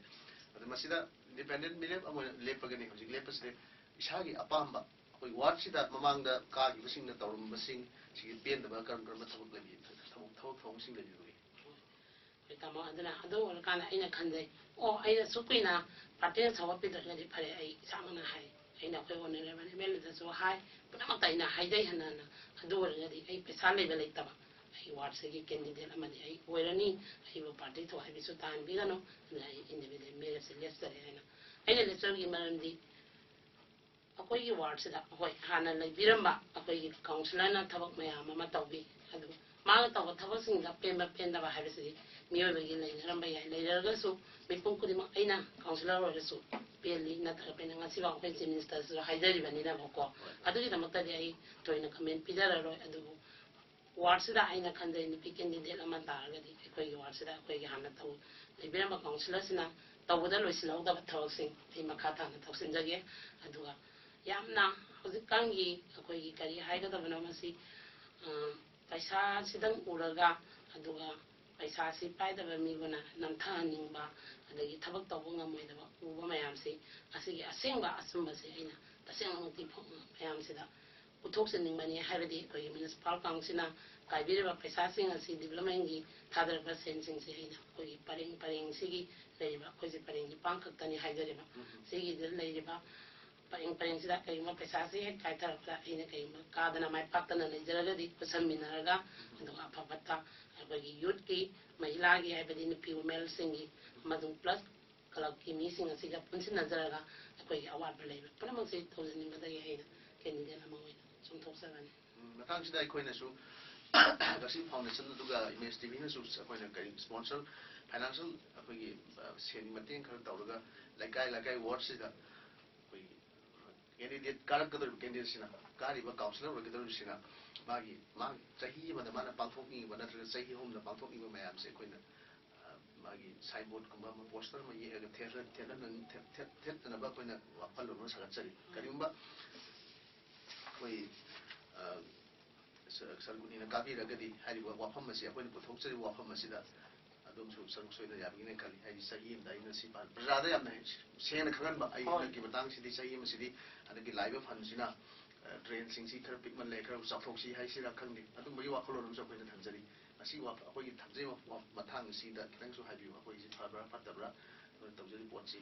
ꯑꯗꯨ ꯃꯁꯤꯗ ꯏꯟꯗꯤꯄꯦꯟꯗꯦꯟ ꯃꯤꯔꯦꯞ ꯑꯃ ꯑꯣꯏꯅ ꯂꯦꯞꯄꯒꯅꯤ꯫ ꯍꯧꯖꯤꯛ ꯂꯦꯞꯄꯁꯤꯗ ꯏꯁꯥꯒꯤ ꯑꯄꯥꯝꯕ, ꯑꯩꯈꯣꯏ ꯋꯥꯔꯗꯁꯤꯗ ꯃꯃꯥꯡꯗ ꯀꯥꯈꯤꯕꯁꯤꯡꯅ ꯇꯧꯔꯝꯕꯁꯤꯡ, ꯁꯤꯒꯤ ꯄꯦꯟꯗꯕ ꯀꯔꯝ ꯀꯔꯝꯕ ꯊꯕꯛ ꯂꯩꯕꯤ-, ꯊꯕꯛ, ꯊꯕꯛ ꯊꯧꯔꯝꯁꯤꯡ ꯂꯩꯕꯤꯕꯒꯦ? ꯇꯥꯃꯣ, ꯑꯗꯨꯅ ꯑꯗꯨ ꯑꯣꯏꯔꯀꯥꯟꯗ ꯑꯩꯅ ꯈꯟꯖꯩ, ꯑꯣ, ꯑꯩꯅ ꯑꯁꯨꯛ ꯀꯨꯏꯅ ꯄꯥꯔꯇꯤꯅ ꯁꯧꯒꯠꯄꯤꯗ꯭ꯔꯒꯗꯤ ꯐꯔꯦ, ꯑꯩ ꯏꯁꯥꯃꯛꯅ ꯍꯥꯏ, ꯑꯩꯅ ꯑꯩꯈꯣꯏ ꯑꯣꯅꯔꯦꯕꯜ ꯑꯦꯝ ꯑꯦꯜ ꯑꯦꯗꯁꯨ ꯍꯥꯏ, ꯄꯨꯝꯅꯃꯛꯇ ꯑꯩꯅ ꯍꯥꯏꯖꯩ ꯍꯟꯅ ꯍꯟꯅ꯫ ꯑꯗꯨ ꯑꯣꯏꯔꯒꯗꯤ ꯑꯩ ꯄꯩꯁꯥ ꯂꯩꯕ ꯂꯩꯇꯕ, ꯑꯩ ꯋꯥꯔꯗꯁꯤꯒꯤ ꯀꯦꯟꯗꯤꯗꯦꯠ ꯑꯃꯗꯤ ꯑꯩ ꯑꯣꯏꯔꯅꯤ, ꯑꯩꯕꯨ ꯄꯥꯔꯇꯤ ꯊꯣꯛ ꯍꯥꯏꯕꯁꯨ ꯇꯥꯍꯟꯕꯤꯒꯅꯨ, ꯑꯗꯨꯅ ꯑꯩ ꯏꯟꯗꯤꯄꯦꯟꯗꯦꯟ ꯃꯦꯌꯔꯁꯦ ꯂꯦꯞꯆꯔꯦ ꯍꯥꯏꯅ꯫ ꯑꯩꯅ ꯂꯦꯞꯆꯕꯒꯤ ꯃꯔꯝꯗꯤ ꯑꯩꯈꯣꯏꯒꯤ ꯋꯥꯔꯗꯁꯤꯗ, ꯍꯣꯏ, ꯍꯥꯟꯅ ꯂꯩꯕꯤꯔꯝꯕ ꯑꯩꯈꯣꯏꯒꯤ ꯀꯥꯎꯟꯁꯤꯂꯔꯅ ꯊꯕꯛ ꯃꯌꯥꯝ ꯑꯃ ꯇꯧꯕꯤ, ꯑꯗꯨ ꯃꯥꯅ ꯇꯧꯕ ꯊꯕꯛꯁꯤꯡꯗ ꯄꯦꯟꯕ ꯄꯦꯟꯗꯕ ꯍꯥꯏꯕꯁꯤꯗꯤ ꯃꯤꯑꯣꯏꯕꯒꯤ ꯂꯩꯅꯔꯝꯕ ꯌꯥꯏ꯫ ꯂꯩꯔꯒꯁꯨ ꯃꯤꯄꯨꯝ ꯈꯨꯗꯤꯡꯃꯛ, ꯑꯩꯅ ꯀꯥꯎꯟꯁꯤꯂꯔ ꯑꯣꯏꯔꯁꯨ ꯄꯦꯜꯂꯤ, ꯅꯠꯇ꯭ꯔꯒ ꯄꯦꯟꯗꯦ, ꯉꯁꯤꯐꯥꯎ ꯑꯩꯈꯣꯏ ꯆꯤꯐ ꯃꯤꯅꯤꯁꯇꯔꯁꯤꯁꯨ ꯍꯥꯏꯖꯔꯤꯕꯅꯤꯅꯕꯀꯣ, ꯑꯗꯨꯒꯤꯗꯃꯛꯇꯗꯤ ꯑꯩ ꯊꯣꯏꯅ ꯀꯃꯦꯟ ꯄꯤꯖꯔꯔꯣꯏ꯫ ꯑꯗꯨꯕꯨ ꯋꯥꯔꯗꯁꯤꯗ ꯑꯩꯅ ꯈꯟꯖꯩ, ꯅꯨꯄꯤ ꯀꯦꯟꯗꯤꯗꯦꯠ ꯑꯃ ꯇꯥꯔꯒꯗꯤ ꯑꯩꯈꯣꯏꯒꯤ ꯋꯥꯔꯗꯁꯤꯗ ꯑꯩꯈꯣꯏꯒꯤ ꯍꯥꯟꯅ ꯇꯧ-, ꯂꯩꯕꯤꯔꯝꯕ ꯀꯥꯎꯟꯁꯤꯂꯔꯁꯤꯅ ꯇꯧꯕꯗ ꯂꯣꯏꯁꯤꯜꯍꯧꯗꯕ ꯊꯕꯛꯁꯤꯡ ꯑꯩ ꯃꯈꯥ ꯇꯥꯅ ꯇꯧꯁꯤꯟꯖꯒꯦ꯫ ꯑꯗꯨꯒ ꯌꯥꯝꯅ ꯍꯧꯖꯤꯛꯀꯥꯟꯒꯤ ꯑꯩꯈꯣꯏꯒꯤ ꯀꯔꯤ ꯍꯥꯏꯒꯗꯕꯅꯣ ꯃꯁꯤ, ꯑ, ꯄꯩꯁꯥꯁꯤꯗꯪ ꯎꯔꯒ, ꯑꯗꯨꯒ ꯄꯩꯁꯥꯁꯤ ꯄꯥꯏꯗꯕ ꯃꯤꯕꯨꯅ ꯅꯝꯊꯍꯟꯅꯤꯡꯕ, ꯑꯗꯒꯤ ꯊꯕꯛ ꯇꯧꯕ ꯉꯝꯃꯣꯏꯗꯕ ꯎꯕ ꯃꯌꯥꯝꯁꯤ, ꯑꯁꯤꯒꯤ ꯑꯁꯦꯡꯕ ꯑꯆꯨꯝꯕꯁꯤ ꯑꯩꯅ ꯇꯁꯦꯡꯅꯃꯛꯇꯤ ꯐꯣꯡ-, ꯃꯌꯥꯝꯁꯤꯗ ꯎꯠꯊꯣꯛꯆꯅꯤꯡꯕꯅꯤ꯫ ꯍꯥꯏꯕꯗꯤ ꯑꯩꯈꯣꯏꯒꯤ ꯃ꯭ꯌꯨꯅꯤꯁꯤꯄꯥꯜ ꯀꯥꯎꯟꯁꯤꯜꯅ ꯀꯥꯏꯕꯤꯔꯤꯕ ꯄꯩꯁꯥꯁꯤꯡ ꯑꯁꯤ ꯗꯤꯕꯂꯞꯃꯦꯟꯒꯤ ꯊꯥꯗꯔꯛꯄ ꯁꯦꯜꯁꯤꯡꯁꯤ ꯑꯩꯅ ꯑꯩꯈꯣꯏꯒꯤ ꯄꯔꯦꯡ ꯄꯔꯦꯡꯁꯤꯒꯤ ꯂꯩꯔꯤꯕ, ꯑꯩꯈꯣꯏꯁꯦ ꯄꯔꯦꯡ ꯅꯤꯄꯥꯟ ꯈꯛꯇꯅꯤ ꯍꯥꯏꯖꯔꯤꯕ, ꯁꯤꯒꯤꯗ ꯂꯩꯔꯤꯕ ꯄꯔꯦꯡ ꯄꯔꯦꯡꯁꯤꯗ ꯀꯔꯤꯒꯨꯝꯕ ꯄꯩꯁꯥꯁꯤ ꯍꯦꯛ ꯀꯥꯏꯊꯔꯛꯄꯗ ꯑꯩꯅ ꯀꯔꯤꯒꯨꯝꯕ ꯀꯥꯗꯅ ꯃꯥꯏ ꯄꯥꯛꯇꯅ ꯂꯩꯖꯔꯒꯗꯤ ꯄꯨꯟꯁꯟꯃꯤꯟꯅꯔꯒ, ꯑꯗꯨꯒ ꯑꯐ ꯐꯠꯇ ꯑꯩꯈꯣꯏꯒꯤ ꯌꯨꯠꯀꯤ, ꯃꯍꯤꯂꯥꯒꯤ, ꯍꯥꯏꯕꯗꯤ ꯅꯨꯄꯤ ꯋꯨꯃꯦꯟꯁꯤꯡꯒꯤ, ꯑꯃꯁꯨꯡ ꯄ꯭ꯂꯁ ꯀ꯭ꯂꯕꯀꯤ ꯃꯤꯁꯤꯡ ꯑꯁꯤꯒ ꯄꯨꯟꯁꯤꯟꯅꯖꯔꯒ ꯑꯩꯈꯣꯏꯒꯤ ꯑꯋꯥꯠꯄ ꯂꯩꯕ ꯄꯨꯝꯅꯃꯛꯁꯤ ꯇꯧꯖꯅꯤꯡꯕꯗꯒꯤ ꯑꯩꯅ ꯀꯦꯟꯗꯤꯗꯦꯠ ꯑꯃ ꯑꯣꯏꯅ ꯆꯣꯡꯊꯣꯛꯆꯕꯅꯤ꯫ ꯎꯝ, ꯃꯇꯥꯡꯁꯤꯗ ꯑꯩꯈꯣꯏꯅꯁꯨ ꯉꯁꯤ ꯐꯥꯎꯟꯗꯦꯁꯟ ꯑꯗꯨꯒ ꯏꯃꯦꯖ ꯇꯤꯚꯤꯅꯁꯨ ꯑꯩꯈꯣꯏꯅ ꯀꯔꯤ ꯁ꯭ꯄꯣꯟꯁꯔ, ꯐꯥꯏꯅꯥꯟꯁꯤꯌꯦꯜ ꯑꯩꯈꯣꯏꯒꯤ, ꯑ, ꯁꯦꯟꯒꯤ ꯃꯇꯦꯡ ꯈꯔ ꯇꯧꯔꯒ ꯂꯩꯀꯥꯏ ꯂꯩꯀꯥꯏ ꯋꯥꯔꯗꯁꯤꯗ ꯑꯩꯈꯣꯏꯒꯤ ꯀꯦꯟꯗꯤꯗꯦꯠ ꯀꯥꯔꯛꯀꯗꯧꯔꯤꯕ ꯀꯦꯟꯗꯤꯗꯦꯠꯁꯤꯅ, ꯀꯥꯔꯤꯕ ꯀꯥꯎꯟꯁꯤꯂꯔ ꯑꯣꯏꯒꯗꯧꯔꯤꯕꯁꯤꯅ ꯃꯥꯒꯤ, ꯃꯥꯒꯤ ꯆꯍꯤ ꯑꯃꯗ ꯃꯥꯅ ꯄꯥꯡꯊꯣꯛꯅꯤꯡꯉꯤꯕ ꯅꯠꯇ꯭ꯔꯒ ꯆꯍꯤ ꯑꯍꯨꯝꯗ ꯄꯥꯡꯊꯣꯛꯅꯤꯡꯕ ꯃꯌꯥꯝꯁꯦ ꯑꯩꯈꯣꯏꯅ, ꯑ, ꯃꯥꯒꯤ ꯁꯥꯏꯟꯕꯣꯔꯗꯀꯨꯝꯕ ꯑꯃ, ꯄꯣꯁꯇꯔ ꯑꯃ ꯌꯦꯛꯑꯒ ꯊꯦꯠꯍꯟ-, ꯊꯦꯠꯍꯟ-, ꯊꯦꯠ-, ꯊꯦꯠ-, ꯊꯦꯠꯅꯅꯕ ꯑꯩꯈꯣꯏꯅ ꯋꯥꯈꯜꯂꯣꯟ ꯑꯃ ꯁꯥꯒꯠꯆꯔꯤ꯫ ꯀꯔꯤꯒꯨꯝꯕ ꯑꯩꯈꯣꯏ, ꯑ, ꯁ-, ꯁꯔꯒꯨꯅꯤꯅ ꯀꯥꯕꯤꯔꯒꯗꯤ ꯍꯥꯏꯔꯤꯕ ꯋꯥꯐꯝ ꯑꯁꯤ, ꯑꯩꯈꯣꯏꯅ ꯄꯨꯊꯣꯛꯆꯔꯤꯕ ꯋꯥꯐꯝ ꯑꯁꯤꯗ ꯑꯗꯣꯝꯁꯨ ꯁꯔꯨꯛ ꯁꯣꯏꯗꯅ ꯌꯥꯕꯤꯒꯅꯤ ꯈꯜꯂꯤ꯫ ꯍꯥꯏꯗꯤ ꯆꯍꯤ ꯑꯃꯗ ꯑꯩꯅ ꯁꯤ ꯄꯥ-, ꯄ꯭ꯔꯖꯥꯗ ꯌꯥꯝꯅ ꯁꯦꯡꯅ ꯈꯪꯍꯟꯕ, ꯑꯩ ꯍꯣꯏ꯫ ꯍꯟꯗꯛꯀꯤ ꯃꯇꯥꯡꯁꯤꯗꯤ, ꯆꯍꯤ ꯑꯃꯁꯤꯗꯤ ꯍꯟꯗꯛꯀꯤ ꯂꯥꯛꯏꯕ ꯐꯟꯁꯤꯅ, ꯑ, ꯗ꯭ꯔꯦꯟꯁꯤꯡꯁꯤ ꯈꯔ ꯄꯤꯛꯃꯜꯂꯦ, ꯈꯔ ꯆꯥꯎꯊꯣꯛꯁꯤ ꯍꯥꯏꯁꯤꯔꯥ ꯈꯪꯗꯦ, ꯑꯗꯨꯝꯕꯒꯤ ꯋꯥꯈꯜꯂꯣꯟ ꯑꯃꯁꯨ ꯑꯩꯈꯣꯏꯅ ꯊꯝꯖꯔꯤ꯫ ꯑꯁꯤ ꯋꯥ-, ꯑꯩꯈꯣꯏꯒꯤ ꯊꯝꯖꯩ ꯃ-, ꯃ-, ꯃꯇꯥꯡꯁꯤꯗ ꯈꯤꯇꯪꯁꯨ ꯍꯥꯏꯕꯤꯌꯨ, ꯑꯩꯈꯣꯏꯒꯤꯁꯤ ꯐꯕ꯭ꯔꯥ ꯐꯠꯇꯕ꯭ꯔꯥ, ꯑꯩꯈꯣꯏꯅ ꯇꯧꯖꯔꯤꯕ ꯄꯣꯠꯁꯤ,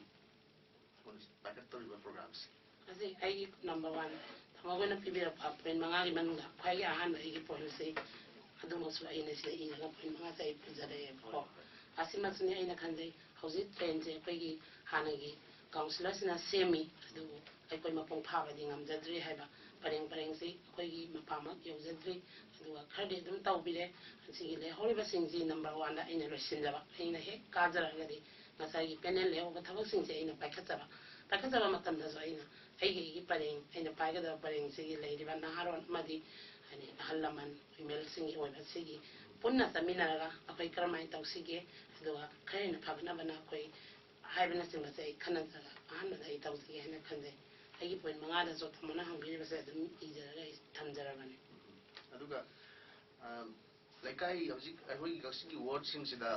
ꯑꯩꯈꯣꯏꯅ ꯄꯥꯏꯈꯠꯇꯧꯔꯤꯕ ꯄ꯭ꯔꯣꯒ꯭ꯔꯥꯝꯁꯤ꯫ ꯍꯧꯖꯤꯛ ꯑꯩꯒꯤ ꯅꯝꯕꯔ ꯋꯥꯟ ꯊꯕꯛ ꯑꯣꯏꯅ ꯄꯤꯕꯤꯔꯛꯄ ꯄꯣꯏꯟ ꯃꯉꯥꯒꯤ ꯃꯅꯨꯡꯗ ꯈ꯭ꯋꯥꯏꯒꯤ ꯑꯍꯥꯟꯕ ꯑꯩꯒꯤ ꯄꯣꯏꯟꯁꯤ ꯑꯗꯨꯃꯛꯁꯨ ꯑꯩꯅ ꯁꯤꯗ ꯏꯔꯒ ꯄꯣꯏꯟ ꯃꯉꯥꯁꯦ ꯑꯩ ꯄꯨꯖꯔꯛꯑꯦꯕꯀꯣ꯫ ꯑꯁꯤꯃꯛꯁꯨꯅꯤ ꯑꯩꯅ ꯈꯟꯖꯩ, ꯍꯧꯖꯤꯛ ꯇ꯭ꯔꯦꯟꯁꯦ ꯑꯩꯈꯣꯏꯒꯤ ꯍꯥꯟꯅꯒꯤ ꯀꯥꯎꯟꯁꯤꯂꯔꯁꯤꯅ ꯁꯦꯝꯃꯤ, ꯑꯗꯨꯕꯨ ꯑꯩꯈꯣꯏ ꯃꯄꯨꯡ ꯐꯥꯕꯗꯤ ꯉꯝꯖꯗ꯭ꯔꯤ ꯍꯥꯏꯕ, ꯄꯔꯦꯡ ꯄꯔꯦꯡꯁꯤ ꯑꯩꯈꯣꯏꯒꯤ ꯃꯄꯥꯃꯛ ꯌꯧꯖꯗ꯭ꯔꯤ꯫ ꯑꯗꯨꯒ ꯈꯔꯗꯤ ꯑꯗꯨꯝ ꯇꯧꯕꯤꯔꯦ꯫ ꯑꯁꯤꯒꯤ ꯂꯩꯍꯧꯔꯤꯕꯁꯤꯡꯁꯤ ꯅꯝꯕꯔ ꯋꯥꯟꯗ ꯑꯩꯅ ꯂꯣꯏꯁꯤꯟꯖꯕ, ꯑꯩꯅ ꯍꯦꯛ ꯀꯥꯖꯔꯒꯗꯤ ꯉꯁꯥꯏꯒꯤ ꯄꯦꯅꯦꯜ ꯂꯩꯍꯧꯕ ꯊꯕꯛꯁꯤꯡꯁꯦ ꯑꯩꯅ ꯄꯥꯏꯈꯠꯆꯕ꯫ ꯄꯥꯏꯈꯠꯆꯕ ꯃꯇꯝꯗꯁꯨ ꯑꯩꯅ ꯑꯩꯒꯤ ꯑꯩꯒꯤ ꯄꯔꯦꯡ, ꯑꯩꯅ ꯄꯥꯏꯒꯗꯕ ꯄꯔꯦꯡꯁꯤꯒꯤ ꯂꯩꯔꯤꯕ ꯅꯍꯥꯔꯣꯜ ꯑꯃꯗꯤ ꯍꯥꯏꯗꯤ ꯑꯍꯜ ꯂꯃꯟ, ꯐꯤꯃꯦꯜꯁꯤꯡꯒꯤ ꯑꯣꯏꯕ ꯁꯤꯒꯤ ꯄꯨꯟꯅ ꯆꯠꯃꯤꯟꯅꯔꯒ ꯑꯩꯈꯣꯏ ꯀꯔꯝꯍꯥꯏꯅ ꯇꯧꯁꯤꯒꯦ, ꯑꯗꯨꯒ ꯈꯔ ꯍꯦꯟꯅ ꯐꯒꯠꯅꯕꯅ ꯑꯩꯈꯣꯏ ꯍꯥꯏꯕꯅꯆꯤꯡꯕꯁꯦ ꯑꯩ ꯈꯟꯅꯖꯔꯒ ꯑꯍꯥꯟꯕꯗ ꯑꯩ ꯇꯧꯖꯒꯦ ꯍꯥꯏꯅ ꯈꯟꯖꯩ꯫ ꯑꯩꯒꯤ ꯄꯣꯏꯟ ꯃꯉꯥꯗꯁꯨ ꯇꯥꯃꯣꯅ ꯍꯪꯕꯤꯔꯤꯕꯁꯦ ꯑꯗꯨꯝ ꯏꯖꯔꯒ ꯑꯩ ꯊꯝꯖꯔꯕꯅꯤ꯫ ꯑꯗꯨꯒ, ꯑ, ꯂꯩꯀꯥꯏ ꯍꯧꯖꯤꯛ ꯑꯩꯈꯣꯏꯒꯤ ꯀꯛꯆꯤꯡꯒꯤ ꯋꯥꯔꯗꯁꯤꯡꯁꯤꯗ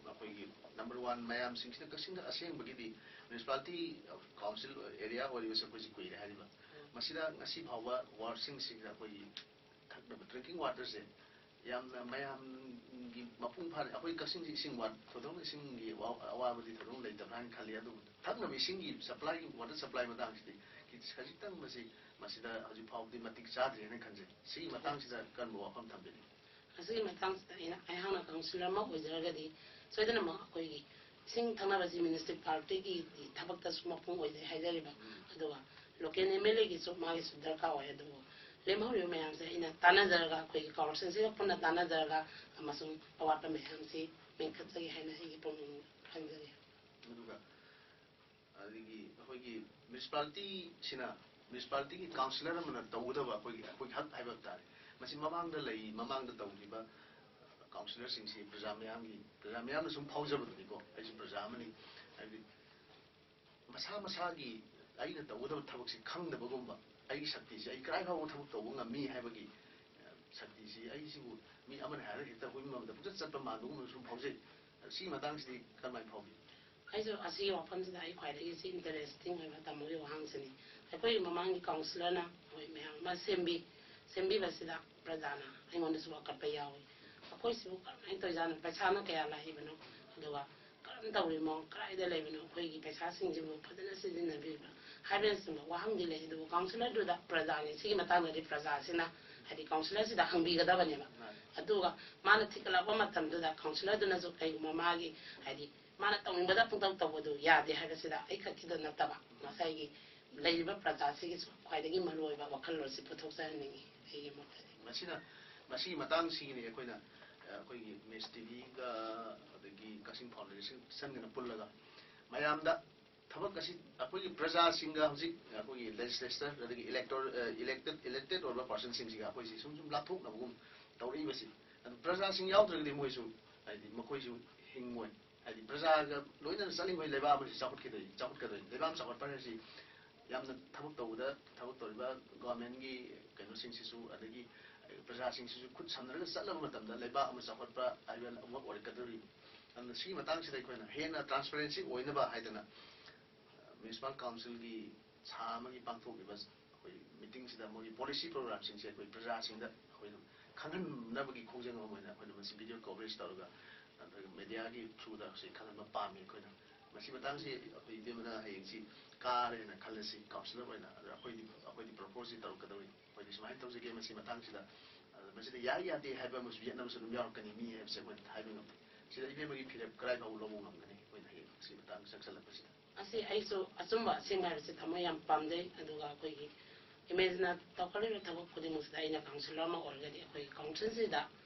ꯑꯩꯈꯣꯏꯒꯤ ꯅꯝꯕꯔ ꯋꯥꯟ ꯃꯌꯥꯝꯁꯤꯡꯁꯤꯅ ꯀꯛꯆꯤꯡꯗ ꯑꯁꯦꯡꯕꯒꯤꯗꯤ ꯃ꯭ꯌꯨꯅꯤꯁꯤꯄꯥꯂꯤꯇꯤ ꯀꯥꯎꯟꯁꯤꯜ ꯑꯦꯔꯤꯌꯥ ꯑꯣꯏꯔꯤꯕꯁꯦ ꯑꯩꯈꯣꯏꯁꯤ ꯀꯨꯏꯔꯦ ꯍꯥꯏꯔꯤꯕ꯫ ꯃꯁꯤꯗ ꯉꯁꯤ ꯐꯥꯎꯕ ꯋꯥꯔꯗꯁꯤꯡꯁꯤꯗ ꯑꯩꯈꯣꯏꯒꯤ ꯊꯛꯅꯕ ꯗ꯭ꯔꯤꯡꯀꯤꯡ ꯋꯥꯇꯔꯁꯦ ꯌꯥꯝꯅ ꯃꯌꯥꯝꯒꯤ ꯃꯄꯨꯡ ꯐꯥꯅ, ꯑꯩꯈꯣꯏ ꯀꯛꯆꯤꯡꯁꯤ ꯏꯁꯤꯡ ꯋꯥꯠ-, ꯊꯣꯏꯗꯣꯛꯅ ꯏꯁꯤꯡꯒꯤ ꯑꯋꯥ-, ꯑꯋꯥꯕꯗꯤ ꯊꯣꯏꯗꯣꯛꯅ ꯂꯩꯇꯕ꯭ꯔꯥ ꯍꯥꯏꯅ ꯈꯜꯂꯤ꯫ ꯑꯗꯨꯕꯨ ꯊꯛꯅꯕ ꯏꯁꯤꯡꯒꯤ ꯁꯄ꯭ꯂꯥꯏꯒꯤ, ꯋꯥꯇꯔ ꯁꯄ꯭ꯂꯥꯏ ꯃꯇꯥꯡꯁꯤꯗꯤ ꯈꯤ-, ꯈꯖꯤꯛꯇꯪ ꯃꯁꯤ, ꯃꯁꯤꯗ ꯍꯧꯖꯤꯛ ꯐꯥꯎꯕꯗꯤ ꯃꯇꯤꯛ ꯆꯥꯗ꯭ꯔꯤ ꯍꯥꯏꯅ ꯈꯟꯖꯩ꯫ ꯁꯤꯒꯤ ꯃꯇꯥꯡꯁꯤꯗ ꯀꯔꯝꯕ ꯋꯥꯐꯝ ꯊꯝꯕꯤꯅꯤꯡꯉꯤ? ꯑꯁꯤꯒꯤ ꯃꯇꯥꯡꯁꯤꯗ ꯑꯩꯅ, ꯑꯩꯍꯥꯛꯅ ꯀꯥꯎꯟꯁꯤꯂꯔ ꯑꯃ ꯑꯣꯏꯖꯔꯒꯗꯤ ꯁꯣꯏꯗꯅꯃꯛ ꯑꯩꯈꯣꯏꯒꯤ ꯏꯁꯤꯡ ꯊꯛꯅꯕꯁꯤ ꯃ꯭ꯌꯨꯅꯤꯁꯤꯄꯥꯂꯤꯇꯤꯒꯤ ꯊꯕꯛꯇꯁꯨ ꯃꯄꯨꯡ ꯑꯣꯏꯖꯩ ꯍꯥꯏꯖꯔꯤꯕ, ꯑꯗꯨꯒ ꯂꯣꯀꯦꯜ ꯑꯦꯝ ꯑꯦꯜ ꯑꯦꯒꯤꯁꯨ ꯃꯥꯒꯤꯁꯨ ꯗꯔꯀꯥꯔ ꯑꯣꯏ꯫ ꯑꯗꯨꯕꯨ ꯂꯦꯝꯍꯧꯔꯤꯕ ꯃꯌꯥꯝꯁꯦ ꯑꯩꯅ ꯇꯥꯟꯅꯖꯔꯒ, ꯑꯩꯈꯣꯏꯒꯤ ꯀꯥꯎꯟꯁꯤꯜꯁꯤꯒ ꯄꯨꯟꯅ ꯇꯥꯟꯅꯖꯔꯒ ꯑꯃꯁꯨꯡ ꯑꯋꯥꯠꯄ ꯃꯌꯥꯝꯁꯤ ꯃꯦꯟꯈꯠꯆꯒꯦ ꯍꯥꯏꯅ ꯑꯩꯒꯤ ꯄꯨꯛꯅꯤꯡ ꯈꯟꯖꯔꯤ꯫ ꯑꯗꯨꯒ ꯑꯗꯒꯤ ꯑꯩꯈꯣꯏꯒꯤ ꯃ꯭ꯌꯨꯅꯤꯁꯤꯄꯥꯂꯤꯇꯤꯁꯤꯅ, ꯃ꯭ꯌꯨꯅꯤꯁꯤꯄꯥꯂꯤꯇꯤꯒꯤ ꯀꯥꯎꯟꯁꯤꯂꯔ ꯑꯃꯅ ꯇꯧꯒꯗꯕ ꯑꯩꯈꯣꯏꯒꯤ, ꯑꯩꯈꯣꯏꯒꯤ ꯍꯛ ꯍꯥꯏꯕ ꯇꯥꯔꯦ꯫ ꯃꯁꯤ ꯃꯃꯥꯡꯗ ꯂꯩ, ꯃꯃꯥꯡꯗ ꯇꯧꯈꯤꯕ ꯀꯥꯎꯟꯁꯤꯂꯔꯁꯤꯡꯁꯤ ꯄ꯭ꯔꯖꯥ ꯃꯌꯥꯝꯒꯤ, ꯄ꯭ꯔꯖꯥ ꯃꯌꯥꯝꯅ ꯁꯨꯝ ꯐꯥꯎꯖꯕꯗꯨꯅꯤꯀꯣ, ꯑꯩꯁꯨ ꯄ꯭ꯔꯖꯥ ꯑꯃꯅꯤ꯫ ꯍꯥꯏꯕꯗꯤ ꯃꯁꯥ ꯃꯁꯥꯒꯤ ꯑꯩꯅ ꯇꯧꯒꯗꯕ ꯊꯕꯛꯁꯤ ꯈꯪꯗꯕꯒꯨꯝꯕ, ꯑꯩꯒꯤ ꯁꯛꯇꯤꯁꯤ ꯑꯩ ꯀꯗꯥꯏ ꯐꯥꯎꯕ ꯊꯕꯛ ꯇꯧꯕ ꯉꯝꯃꯤ ꯍꯥꯏꯕꯒꯤ, ꯑ, ꯁꯛꯇꯤꯁꯤ ꯑꯩꯁꯤꯕꯨ ꯃꯤ ꯑꯃꯅ ꯍꯥꯏꯔꯒ ꯍꯦꯛꯇ ꯍꯨꯏ ꯃꯃꯗ ꯄꯨꯡꯆꯠ ꯆꯠꯄ ꯃꯥꯟꯕꯒꯨꯝꯕꯁꯨ ꯐꯥꯎꯖꯩ꯫ ꯁꯤꯒꯤ ꯃꯇꯥꯡꯁꯤꯗꯤ ꯀꯔꯝꯍꯥꯏꯅ ꯐꯥꯎꯕꯤ? ꯑꯩꯁꯨ ꯑꯁꯤꯒꯤ ꯋꯥꯐꯝꯁꯤꯗ ꯑꯩ ꯈ꯭ꯋꯥꯏꯗꯒꯤ ꯁꯤ ꯏꯟꯇꯔꯦꯁꯇꯤꯡ ꯑꯣꯏꯕ ꯇꯥꯃꯣꯒꯤ ꯋꯥꯍꯪꯁꯤꯅꯤ꯫ ꯑꯩꯈꯣꯏꯒꯤ ꯃꯃꯥꯡꯒꯤ ꯀꯥꯎꯟꯁꯤꯂꯔꯅ ꯑꯩꯈꯣꯏ ꯃꯌꯥꯝ ꯑꯃ ꯁꯦꯝꯕꯤ, ꯁꯦꯝꯕꯤꯕꯁꯤꯗ ꯄ꯭ꯔꯖꯥꯅ ꯑꯩꯉꯣꯟꯗꯁꯨ ꯋꯥꯀꯠꯄ ꯌꯥꯎꯏ꯫ ꯑꯩꯈꯣꯏꯁꯤꯕꯨ ꯀꯔꯝꯍꯥꯏꯅ ꯇꯧꯔꯤꯖꯥꯠꯅꯣ, ꯄꯩꯁꯥꯅ ꯀꯌꯥ ꯂꯥꯛꯏꯕꯅꯣ, ꯑꯗꯨꯒ ꯀꯔꯝ ꯇꯧꯔꯤꯃꯣ, ꯀꯗꯥꯏꯗ ꯂꯩꯕꯅꯣ, ꯑꯩꯈꯣꯏꯒꯤ ꯄꯩꯁꯥꯁꯤꯡꯁꯤꯕꯨ ꯐꯖꯅ ꯁꯤꯖꯤꯟꯅꯕꯤꯕ꯭ꯔꯥ ꯍꯥꯏꯕꯅꯆꯤꯡꯕ ꯋꯥꯍꯪꯗꯤ ꯂꯩ꯫ ꯑꯗꯨꯕꯨ ꯀꯥꯎꯟꯁꯤꯂꯔꯗꯨꯗ ꯄ꯭ꯔꯖꯥꯅꯤ, ꯁꯤꯒꯤ ꯃꯇꯥꯡꯗꯗꯤ ꯄ꯭ꯔꯖꯥꯁꯤꯅ ꯍꯥꯏꯗꯤ ꯀꯥꯎꯟꯁꯤꯂꯔꯁꯤꯗ ꯍꯪꯕꯤꯒꯗꯕꯅꯦꯕ꯫ ꯑꯗꯨꯒ ꯃꯥꯅ ꯊꯤꯒꯠꯂꯛꯄ ꯃꯇꯝꯗꯨꯗ ꯀꯥꯎꯟꯁꯤꯂꯔꯗꯨꯅꯁꯨ ꯀꯩꯒꯨꯝꯕ ꯃꯥꯒꯤ ꯍꯥꯏꯗꯤ ꯃꯥꯅ ꯇꯧꯅꯤꯡꯕꯗ ꯄꯨꯡꯇꯧ ꯇꯧꯕꯗꯨ ꯌꯥꯗꯦ ꯍꯥꯏꯕꯁꯤꯗ ꯑꯩ ꯈꯛꯀꯤꯗ ꯅꯠꯇꯕ ꯉꯁꯥꯏꯒꯤ ꯂꯩꯔꯤꯕ ꯄ꯭ꯔꯖꯥꯁꯤꯒꯤꯁꯨ ꯈ꯭ꯋꯥꯏꯗꯒꯤ ꯃꯔꯨꯑꯣꯏꯕ ꯋꯥꯈꯜꯂꯣꯟꯁꯤ ꯄꯨꯊꯣꯛꯆꯍꯟꯅꯤꯡꯉꯤ ꯑꯩꯒꯤ ꯃꯣꯠꯇꯗꯤ꯫ ꯃꯁꯤꯅ ꯃꯁꯤꯒꯤ ꯃꯇꯥꯡꯁꯤꯒꯤꯅꯤ ꯑꯩꯈꯣꯏꯅ ꯑ, ꯑꯩꯈꯣꯏꯒꯤ ꯃꯦꯁ ꯇꯤꯚꯤꯒ ꯑꯗꯒꯤ ꯀꯛꯆꯤꯡ ꯐꯥꯎꯟꯗꯦꯁꯟꯒꯅ ꯄꯨꯜꯂꯒ ꯃꯌꯥꯝꯗ ꯊꯕꯛ ꯑꯁꯤ ꯑꯩꯈꯣꯏꯒꯤ ꯄ꯭ꯔꯖꯥꯁꯤꯡꯒ ꯍꯧꯖꯤꯛ ꯑꯩꯈꯣꯏꯒꯤ ꯂꯦꯖꯤꯁꯂꯦꯆꯔ ꯑꯗꯒꯤ ꯏꯂꯦꯛꯇꯣꯔ ꯏꯂꯦꯛꯇꯦꯠ ꯏꯂꯦꯛꯇꯦꯠ ꯑꯣꯏꯕ ꯄꯥꯔꯁꯟꯁꯤꯡꯁꯤꯒ ꯑꯩꯈꯣꯏꯁꯤ ꯁꯨꯝ ꯁꯨꯝ ꯂꯥꯞꯊꯣꯛꯅꯕꯒꯨꯝ ꯇꯧꯔꯛꯏꯕꯁꯤ꯫ ꯑꯗꯨ ꯄ꯭ꯔꯖꯥꯁꯤꯡ ꯌꯥꯎꯗ꯭ꯔꯒꯗꯤ ꯃꯣꯏꯁꯨ ꯍꯥꯏꯗꯤ ꯃꯈꯣꯏꯁꯨ ꯍꯤꯡꯉꯣꯏ꯫ ꯍꯥꯏꯗꯤ ꯄ꯭ꯔꯖꯥꯒ ꯂꯣꯏꯅꯅ ꯆꯠꯂꯤꯉꯩ ꯂꯩꯕꯥꯛ ꯑꯃꯁꯤ ꯆꯥꯎꯈꯠꯈꯤꯗꯣꯏ ꯆꯥꯎꯈꯠꯀꯗꯣꯏꯅꯤ꯫ ꯂꯩꯕꯥꯛ ꯑꯃ ꯆꯥꯎꯈꯠꯄ ꯍꯥꯏꯁꯤ ꯌꯥꯝꯅ ꯊꯕꯛ ꯇꯧꯕꯗ ꯊꯕꯛ ꯇꯧꯔꯤꯕ ꯒꯣꯔꯃꯦꯟꯒꯤ ꯀꯩꯅꯣꯁꯤꯡꯁꯤꯁꯨ ꯑꯗꯒꯤ ꯄ꯭ꯔꯖꯥꯁꯤꯡꯁꯤꯁꯨ ꯈꯨꯠ ꯁꯝꯅꯔꯒ ꯆꯠꯂꯕ ꯃꯇꯝꯗ ꯂꯩꯕꯥꯛ ꯑꯃ ꯆꯥꯎꯈꯠꯄ ꯍꯥꯏꯕ ꯑꯃ ꯑꯣꯏꯔꯛꯀꯗꯧꯔꯤꯕꯅꯤ꯫ ꯑꯗꯨꯅ ꯁꯤꯒꯤ ꯃꯇꯥꯡꯁꯤꯗ ꯑꯩꯈꯣꯏꯅ ꯍꯦꯟꯅ ꯇ꯭ꯔꯥꯟꯁꯄꯔꯦꯟꯁꯤ ꯑꯣꯏꯅꯕ ꯍꯥꯏꯗꯅ ꯃ꯭ꯌꯨꯅꯤꯁꯤꯄꯥꯜ ꯀꯥꯎꯟꯁꯤꯜꯒꯤ ꯊꯥ ꯑꯃꯒꯤ ꯄꯥꯡꯊꯣꯛꯂꯤꯕ ꯑꯩꯈꯣꯏ ꯃꯤꯇꯤꯡꯁꯤꯗ ꯃꯣꯏꯒꯤ ꯄꯣꯂꯤꯁꯤ ꯄ꯭ꯔꯣꯒ꯭ꯔꯥꯝꯁꯤꯡꯁꯦ ꯑꯩꯈꯣꯏ ꯄ꯭ꯔꯖꯥꯁꯤꯡꯗ ꯑꯩꯈꯣꯏꯅ ꯈꯪꯍꯟꯅꯕꯒꯤ ꯈꯣꯡꯖꯪ ꯑꯃ ꯑꯣꯏꯅ ꯑꯩꯈꯣꯏꯅ ꯃꯁꯤ ꯚꯤꯗꯤꯑꯣ ꯀꯣꯚꯔꯦꯖ ꯇꯧꯔꯒ ꯅꯠꯇ꯭ꯔꯒ ꯃꯦꯗꯤꯌꯥꯒꯤ ꯊ꯭ꯔꯨꯗ ꯁꯤ ꯈꯪꯍꯟꯕ ꯄꯥꯝꯃꯤ꯫ ꯑꯩꯈꯣꯏꯅ ꯃꯁꯤ ꯃꯇꯥꯡꯁꯤ ꯑꯩꯈꯣꯏ ꯏꯇꯩꯃꯅ ꯍꯌꯦꯡꯁꯤ ꯀꯥꯔꯦꯅ ꯈꯜꯂꯁꯤ ꯀꯥꯎꯟꯁꯤꯂꯔ ꯑꯣꯏꯅ, ꯑꯗ ꯑꯩꯈꯣꯏꯗꯤ ꯑꯩꯈꯣꯏꯗꯤ ꯄ꯭ꯔꯣꯄꯣꯖꯁꯤ ꯇꯧꯔꯛꯀꯗꯧꯔꯤ꯫ ꯑꯩꯈꯣꯏꯗꯤ ꯁꯨꯃꯥꯏꯅ ꯇꯧꯖꯒꯦ ꯃꯁꯤ ꯃꯇꯥꯡꯁꯤꯗ꯫ ꯑꯗ ꯃꯁꯤꯗ ꯌꯥꯏ ꯌꯥꯗꯦ ꯍꯥꯏꯕ ꯑꯃꯁꯨ ꯌꯦꯠꯅꯕꯁꯨ ꯑꯗꯨꯝ ꯌꯥꯎꯔꯛꯀꯅꯤ ꯃꯤ ꯍꯥꯏꯕꯁꯦ ꯑꯩꯈꯣꯏꯅ ꯍꯥꯏꯕ ꯉꯝꯗꯦ꯫ ꯁꯤꯗ ꯏꯕꯦꯝꯃꯒꯤ ꯐꯤꯔꯦꯞ ꯀꯗꯥꯏ ꯐꯥꯎꯕ ꯂꯧꯕ ꯉꯝꯒꯅꯤ ꯑꯩꯈꯣꯏꯅ ꯍꯌꯦꯡ ꯁꯤ ꯃꯇꯥꯡ ꯆꯪꯁꯜꯂꯛꯄꯁꯤꯗ꯫ ꯑꯁꯤ ꯑꯩꯁꯨ ꯑꯆꯨꯝꯕ ꯑꯁꯦꯡꯕ ꯍꯥꯏꯕꯁꯤ ꯊꯃꯣꯏ ꯌꯥꯝ ꯄꯥꯝꯖꯩ꯫ ꯑꯗꯨꯒ ꯑꯩꯈꯣꯏꯒꯤ ꯏꯃꯦꯖꯅ ꯇꯧꯈꯠꯂꯤꯕ ꯊꯕꯛ ꯈꯨꯗꯤꯡꯃꯛꯁꯤꯗ ꯑꯩꯅ ꯀꯥꯎꯟꯁꯤꯂꯔ ꯑꯃ ꯑꯣꯏꯔꯒꯗꯤ ꯑꯩꯈꯣꯏꯒꯤ ꯀꯥꯎꯟꯁꯤꯜꯁꯤꯗ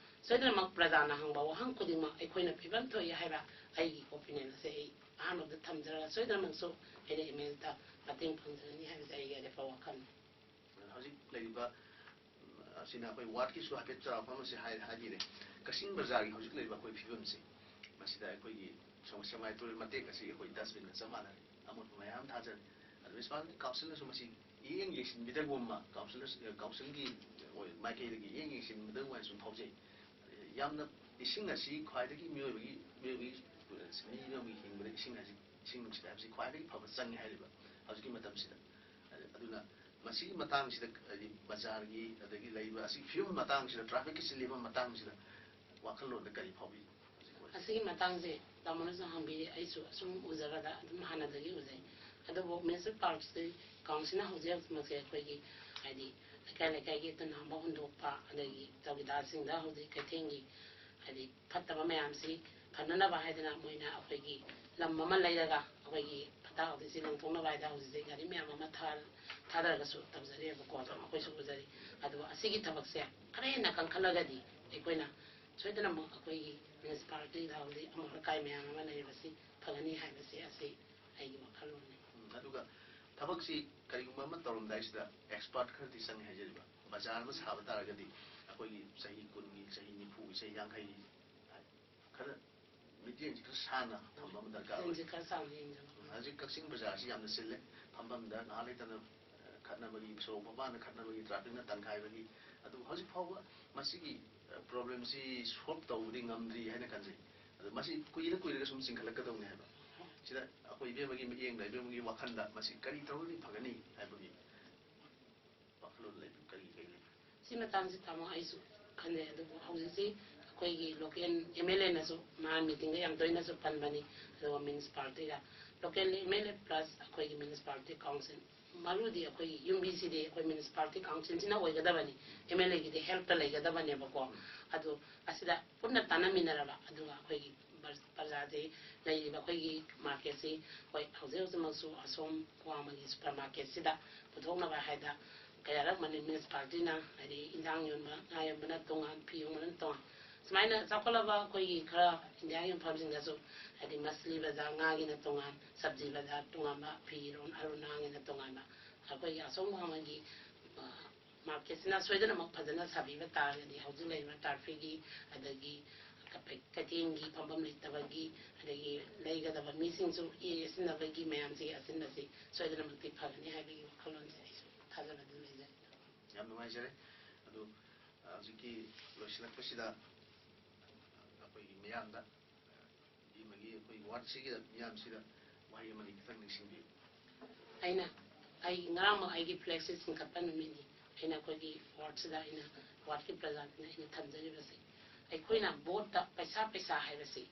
ꯁꯣꯏꯗꯅꯃꯛ ꯄ꯭ꯔꯖꯥꯅ ꯍꯪꯕ ꯋꯥꯍꯪ ꯈꯨꯗꯤꯡꯃꯛ ꯑꯩꯈꯣꯏꯅ ꯄꯤꯐꯝ ꯊꯣꯛꯏ ꯍꯥꯏꯕ ꯑꯩꯒꯤ ꯑꯣꯄꯤꯅꯤꯌꯟ ꯑꯁꯦ ꯑꯩ ꯑꯍꯥꯟꯕꯗ ꯊꯝꯖꯔꯒ ꯁꯣꯏꯗꯅꯃꯛꯁꯨ ꯑꯩꯅ ꯏꯃꯦꯖꯇ ꯃꯇꯦꯡ ꯄꯥꯡꯖꯒꯅꯤ ꯍꯥꯏꯕꯁꯦ ꯑꯩꯒꯤ ꯑꯔꯦꯞꯄ ꯋꯥꯈꯜꯅꯤ꯫ ꯍꯧꯖꯤꯛ ꯂꯩꯔꯤꯕ ꯎꯝ, ꯑꯁꯤꯅ ꯑꯩꯈꯣꯏ ꯋꯥꯔꯗꯀꯤꯁꯨ ꯍꯥꯏꯐꯦꯠ ꯆꯥꯎꯔꯥꯛꯄ ꯑꯃꯁꯦ ꯍꯥꯏ ꯍꯥꯏꯕꯤꯔꯦ꯫ ꯀꯛꯆꯤꯡ ꯕꯖꯥꯔꯒꯤ ꯍꯧꯖꯤꯛ ꯂꯩꯔꯤꯕ ꯑꯩꯈꯣꯏ ꯐꯤꯕꯝꯁꯦ ꯃꯁꯤꯗ ꯑꯩꯈꯣꯏꯒꯤ ꯁꯦꯡꯃꯥꯏ ꯇꯨꯔꯦꯜ ꯃꯇꯦꯛ ꯑꯁꯤ ꯑꯩꯈꯣꯏ ꯗꯁꯕꯤꯟꯒ ꯆꯞ ꯃꯥꯟꯅꯔꯦ꯫ ꯑꯃꯣꯠꯄ ꯃꯌꯥꯝ ꯊꯥꯖꯔꯦ꯫ ꯑꯗꯨ ꯃ꯭ꯌꯨꯅꯤꯁꯤꯄꯥꯂꯤꯇꯤ ꯀꯥꯎꯟꯁꯤꯜꯅꯁꯨ ꯃꯁꯤ ꯃꯤꯠꯌꯦꯡ ꯌꯦꯡꯁꯤꯟꯕꯤꯗꯒꯨꯝꯕ ꯀꯥꯎꯟꯁꯤꯜꯒꯤ ꯃꯥꯏꯀꯩꯗꯒꯤ ꯃꯤꯠꯌꯦꯡ ꯌꯦꯡꯁꯤꯟꯕꯤꯗꯒꯨꯝ ꯍꯥꯏꯅ ꯁꯨꯝ ꯐꯥꯎꯖꯩ꯫ ꯌꯥꯝꯅ ꯏꯁꯤꯡ ꯑꯁꯤ ꯈ꯭ꯋꯥꯏꯗꯒꯤ ꯃꯤꯑꯣꯏꯕꯒꯤ ꯃꯤꯑꯣꯏꯕꯒꯤ ꯃꯤ ꯑꯃꯒꯤ ꯍꯤꯡꯕꯗ ꯏꯁꯤꯡ ꯍꯥꯏꯁꯤ ꯏꯁꯤꯡ ꯅꯨꯡꯁꯤꯠ ꯍꯥꯏꯕꯁꯤ ꯈ꯭ꯋꯥꯏꯗꯒꯤ ꯐꯕ ꯆꯪꯉꯤ ꯍꯥꯏꯔꯤꯕ ꯍꯧꯖꯤꯛꯀꯤ ꯃꯇꯝꯁꯤꯗ꯫ ꯑꯗꯨꯅ ꯃꯁꯤꯒꯤ ꯃꯇꯥꯡꯁꯤꯗ ꯍꯥꯏꯗꯤ ꯕꯖꯥꯔꯒꯤ ꯑꯗꯒꯤ ꯂꯩꯔꯤꯕ ꯑꯁꯤꯒꯤ ꯐꯤꯕꯝ ꯃꯇꯥꯡꯁꯤꯗ ꯇ꯭ꯔꯥꯐꯤꯛꯀꯤ ꯆꯤꯜꯂꯤꯕ ꯃꯇꯥꯡꯁꯤꯗ ꯋꯥꯈꯜꯂꯣꯟꯗ ꯀꯔꯤ ꯐꯥꯎꯕꯤ ꯍꯧꯖꯤꯛ ꯑꯣꯏ? ꯑꯁꯤꯒꯤ ꯃꯇꯥꯡꯁꯦ ꯇꯥꯃꯣꯅꯁꯨ ꯍꯪꯕꯤꯔꯤ, ꯑꯩꯁꯨ ꯑꯁꯨꯝ ꯎꯖꯕꯗ ꯑꯗꯨꯝ ꯍꯥꯟꯅꯗꯒꯤ ꯎꯖꯩ꯫ ꯑꯗꯨꯕꯨ ꯃ꯭ꯌꯨꯅꯤꯁꯤꯄꯥꯜ ꯀꯥꯎꯟꯁꯤꯜꯅ ꯍꯧꯖꯤꯛ ꯍꯧꯖꯤꯛꯃꯛꯁꯦ ꯑꯩꯈꯣꯏꯒꯤ ꯍꯥꯏꯗꯤ ꯂꯩꯀꯥꯏ ꯂꯩꯀꯥꯏꯒꯤ ꯇꯨꯅꯥꯝꯕ ꯍꯨꯟꯗꯣꯛꯄ, ꯑꯗꯒꯤ ꯆꯧꯀꯤꯗꯥꯔꯁꯤꯡꯗ ꯍꯧꯖꯤꯛ ꯀꯩꯊꯦꯜꯒꯤ ꯍꯥꯏꯗꯤ ꯐꯠꯇꯕ ꯃꯌꯥꯝꯁꯤ ꯐꯅꯅꯕ ꯍꯥꯏꯗꯅ ꯃꯣꯏꯅ ꯑꯩꯈꯣꯏꯒꯤ ꯂꯝ ꯑꯃ ꯂꯩꯔꯒ ꯑꯩꯈꯣꯏꯒꯤ ꯐꯠꯇ ꯍꯥꯎꯗꯤꯁꯤ ꯂꯪꯊꯣꯛꯅꯕ ꯍꯥꯏꯗꯅ ꯍꯧꯖꯤꯛꯁꯦ ꯒꯥꯔꯤ ꯃꯌꯥꯝ ꯑꯃ ꯊꯥ- ꯊꯥꯗꯔꯒꯁꯨ ꯇꯧꯖꯔꯤꯑꯕꯀꯣ꯫ ꯑꯗꯣ ꯑꯩꯈꯣꯏꯁꯨ ꯎꯖꯔꯤ꯫ ꯑꯗꯣ ꯑꯁꯤꯒꯤ ꯊꯕꯛꯁꯦ ꯈꯔ ꯍꯦꯟꯅ ꯀꯟꯈꯠꯂꯒꯗꯤ ꯑꯩꯈꯣꯏꯅ ꯁꯣꯏꯗꯅꯃꯛ ꯑꯩꯈꯣꯏꯒꯤ ꯃ꯭ꯌꯨꯅꯤꯁꯤꯄꯥꯂꯤꯇꯤꯗ ꯍꯧꯖꯤꯛ ꯑꯃꯣꯠ ꯑꯀꯥꯏ ꯃꯌꯥꯝ ꯑꯃ ꯂꯩꯔꯤꯕꯁꯤ ꯐꯒꯅꯤ ꯍꯥꯏꯕꯁꯤ ꯑꯁꯤ ꯑꯩꯒꯤ ꯋꯥꯈꯜꯂꯣꯟꯅꯤ꯫ ꯎꯝ, ꯑꯗꯨꯒ ꯊꯕꯛꯁꯤ ꯀꯔꯤꯒꯨꯝꯕ ꯑꯃ ꯇꯧꯔꯝꯗꯥꯏꯁꯤꯗ ꯑꯦꯛꯁꯄꯥꯔꯠ ꯈꯔꯗꯤ ꯆꯪꯉꯦ ꯍꯥꯏꯖꯔꯤꯕ꯫ ꯕꯖꯥꯔ ꯑꯃ ꯁꯥꯕ ꯇꯥꯔꯒꯗꯤ ꯑꯩꯈꯣꯏꯒꯤ ꯆꯍꯤ ꯀꯨꯟꯒꯤ, ꯆꯍꯤ ꯅꯤꯐꯨꯒꯤ, ꯆꯍꯤ ꯌꯥꯡꯈꯩꯒꯤ ꯈꯔ ꯃꯤꯠꯌꯦꯡꯁꯤ ꯈꯔ ꯁꯥꯟꯅ ꯊꯝꯕ ꯑꯃ ꯗꯔꯀꯥꯔ ꯑꯣꯏ꯫ ꯌꯦꯡꯁꯤ ꯈꯔ ꯆꯥꯎꯅ ꯌꯦꯡꯖꯕ꯫ ꯍꯧꯖꯤꯛ ꯀꯛꯆꯤꯡ ꯕꯖꯥꯔꯁꯤ ꯌꯥꯝꯅ ꯆꯤꯜꯂꯦ꯫ ꯐꯝꯐꯝꯗ ꯉꯥꯏꯍꯥꯛ ꯂꯩꯇꯅ, ꯑ, ꯈꯠꯅꯕꯒꯤ, ꯁꯣꯔꯣꯛ ꯃꯄꯥꯟꯗ ꯈꯠꯅꯕꯒꯤ, ꯇ꯭ꯔꯥꯐꯤꯛꯅ ꯇꯪꯈꯥꯏꯕꯒꯤ, ꯑꯗꯨꯕꯨ ꯍꯧꯖꯤꯛ ꯐꯥꯎꯕ ꯃꯁꯤꯒꯤ, ꯑ, ꯄ꯭ꯔꯣꯕ꯭ꯂꯦꯝꯁꯤ ꯁꯣꯜꯕ ꯇꯧꯕꯗꯤ ꯉꯝꯗ꯭ꯔꯤ ꯍꯥꯏꯅ ꯈꯟꯖꯩ꯫ ꯑꯗꯨ ꯃꯁꯤ ꯀꯨꯏꯔ ꯀꯨꯏꯔꯒ ꯁꯨꯝ ꯆꯤꯡꯈꯠꯂꯛꯀꯗꯧꯅꯤ ꯍꯥꯏꯕ꯫ ꯁꯤꯗ ꯑꯩꯈꯣꯏ ꯏꯕꯦꯝꯃꯒꯤ ꯃꯤꯠꯌꯦꯡꯗ, ꯏꯕꯦꯝꯃꯒꯤ ꯋꯥꯈꯜꯗ ꯃꯁꯤ ꯀꯔꯤ ꯇꯧꯔꯒꯗꯤ ꯐꯒꯅꯤ ꯍꯥꯏꯕꯒꯤ ꯋꯥꯈꯜꯂꯣꯟ ꯂꯩꯕꯤ-, ꯀꯔꯤ ꯀꯔꯤ ꯂꯩꯕꯤ? ꯁꯤ ꯃꯇꯥꯡꯁꯤ ꯇꯥꯃꯣ ꯑꯩꯁꯨ ꯈꯟꯖꯩ꯫ ꯑꯗꯨꯕꯨ ꯍꯧꯖꯤꯛꯁꯤ ꯑꯩꯈꯣꯏꯒꯤ ꯂꯣꯀꯦꯜ ꯑꯦꯝ ꯑꯦꯜ ꯑꯦꯅꯁꯨ ꯃꯥ ꯃꯤꯇꯤꯡꯗ ꯌꯥꯝ ꯇꯣꯏꯅꯁꯨ ꯄꯟꯕꯅꯤ꯫ ꯑꯗꯨꯒ ꯃ꯭ꯌꯨꯅꯤꯁꯤꯄꯥꯂꯤꯇꯤꯒ local M L A plus ꯑꯩꯈꯣꯏꯒꯤ ꯃ꯭ꯌꯨꯅꯤꯁꯤꯄꯥꯂꯤꯇꯤ ꯀꯥꯎꯟꯁꯤꯜ, ꯃꯔꯨꯗꯤ ꯑꯩꯈꯣꯏꯒꯤ ꯌꯨꯝꯕꯤꯁꯤꯗꯤ ꯑꯩꯈꯣꯏ ꯃ꯭ꯌꯨꯅꯤꯁꯤꯄꯥꯂꯤꯇꯤ ꯀꯥꯎꯟꯁꯤꯜꯁꯤꯅ ꯑꯣꯏꯒꯗꯕꯅꯤ, ꯑꯦꯝ ꯑꯦꯜ ꯑꯦꯒꯤꯗꯤ ꯍꯦꯜꯞꯇ ꯂꯩꯒꯗꯕꯅꯦꯕꯀꯣ꯫ ꯑꯗꯨ ꯑꯁꯤꯗ ꯄꯨꯟꯅ ꯇꯥꯟꯅꯃꯤꯟꯅꯔꯕ, ꯑꯗꯨꯒ ꯑꯩꯈꯣꯏꯒꯤ ꯕꯖꯥꯔꯁꯤ ꯂꯩꯔꯤꯕ ꯑꯩꯈꯣꯏꯒꯤ ꯃꯥꯔꯀꯦꯠꯁꯤ, ꯍꯣꯏ, ꯍꯧꯖꯤꯛ ꯍꯧꯖꯤꯛꯃꯛꯁꯨ ꯑꯁꯣꯝ ꯋꯥꯡꯃꯒꯤ ꯁꯨꯄꯔ ꯃꯥꯔꯀꯦꯠꯁꯤꯗ ꯄꯨꯊꯣꯛꯅꯕ ꯍꯥꯏꯗ ꯀꯌꯥꯔꯛ ꯃꯅꯤ ꯃ꯭ꯌꯨꯅꯤꯁꯤꯄꯥꯂꯤꯇꯤꯅ ꯍꯥꯏꯗꯤ ꯏꯟꯖꯥꯡ ꯌꯣꯟꯕ, ꯉꯥ ꯌꯣꯟꯕꯅ ꯇꯣꯉꯥꯟ, ꯐꯤ ꯌꯣꯟꯕꯅ ꯇꯣꯉꯥꯟ, ꯁꯨꯃꯥꯏꯅ ꯆꯥꯎꯈꯠꯂꯕ ꯑꯩꯈꯣꯏꯒꯤ ꯈꯔ ꯏꯟꯗꯤꯌꯥꯒꯤ ꯃꯐꯝꯁꯤꯡꯗꯁꯨ ꯍꯥꯏꯗꯤ ꯃꯁꯂꯤ ꯕꯖꯥꯔ ꯉꯥꯒꯤꯅ ꯇꯣꯉꯥꯟ, ꯁꯕꯖꯤ ꯕꯖꯥꯔ ꯇꯣꯉꯥꯟꯕ, ꯐꯤꯔꯣꯟ ꯑꯔꯨ ꯅꯥꯡꯒꯤꯅ ꯇꯣꯉꯥꯟꯕ, ꯑꯩꯈꯣꯏꯒꯤ ꯑꯁꯣꯝ ꯋꯥꯡꯃꯒꯤ ꯃꯥꯔꯀꯦꯠꯁꯤꯅ ꯁꯣꯏꯗꯅꯃꯛ ꯐꯖꯅ ꯁꯥꯕꯤꯕ ꯇꯥꯔꯒꯗꯤ ꯍꯧꯖꯤꯛ ꯂꯩꯔꯤꯕ ꯇ꯭ꯔꯥꯐꯤꯛꯀꯤ ꯑꯗꯒꯤ ꯀꯩꯊꯦꯜꯒꯤ ꯐꯝꯐꯝ ꯂꯩꯇꯕꯒꯤ ꯑꯗꯒꯤ ꯂꯩꯒꯗꯕ ꯃꯤꯁꯤꯡꯁꯨ ꯏ ꯁꯤꯟꯅꯕꯒꯤ ꯃꯌꯥꯝꯁꯤ ꯑꯁꯤꯟꯕꯁꯤ ꯁꯣꯏꯗꯅꯃꯛꯇꯤ ꯐꯒꯅꯤ ꯍꯥꯏꯕꯒꯤ ꯋꯥꯈꯜꯂꯣꯟꯁꯦ ꯑꯩꯁꯨ ꯊꯥꯖꯕ ꯑꯗꯨꯝ ꯂꯩꯖꯩ꯫ ꯌꯥꯝ ꯅꯨꯡꯉꯥꯏꯖꯔꯦ꯫ ꯑꯗꯨ, ꯑ, ꯍꯧꯖꯤꯛꯀꯤ ꯂꯣꯏꯁꯤꯜꯂꯛꯄꯁꯤꯗ ꯑꯩꯈꯣꯏꯒꯤ ꯃꯤꯌꯥꯝꯗ, ꯑ, ꯏꯕꯦꯝꯃꯒꯤ ꯑꯩꯈꯣꯏ ꯋꯥꯔꯗꯁꯤꯒꯤ ꯃꯤꯌꯥꯝꯁꯤꯗ ꯋꯥꯍꯩ ꯑꯃꯅꯤ ꯈꯤꯇꯪ ꯅꯤꯡꯁꯤꯡꯕꯤꯌꯨ꯫ ꯑꯩꯅ ꯑꯩ ꯉꯔꯥꯡꯃꯛ ꯑꯩꯒꯤ ꯐ꯭ꯂꯦꯛꯁꯤ ꯆꯤꯡꯈꯠꯄ ꯅꯨꯃꯤꯠꯅꯤ꯫ ꯑꯩꯅ ꯑꯩꯈꯣꯏꯒꯤ ꯋꯥꯔꯗꯁꯤꯗ ꯑꯩꯅ ꯋꯥꯔꯗꯀꯤ ꯄ꯭ꯔꯖꯥꯁꯤꯡꯗ ꯑꯩꯅ ꯊꯝꯖꯔꯤꯕꯁꯦ, ꯑꯩꯈꯣꯏꯅ ꯚꯣꯠꯇ ꯄꯩꯁꯥ, ꯄꯩꯁꯥ ꯍꯥꯏꯕꯁꯤ,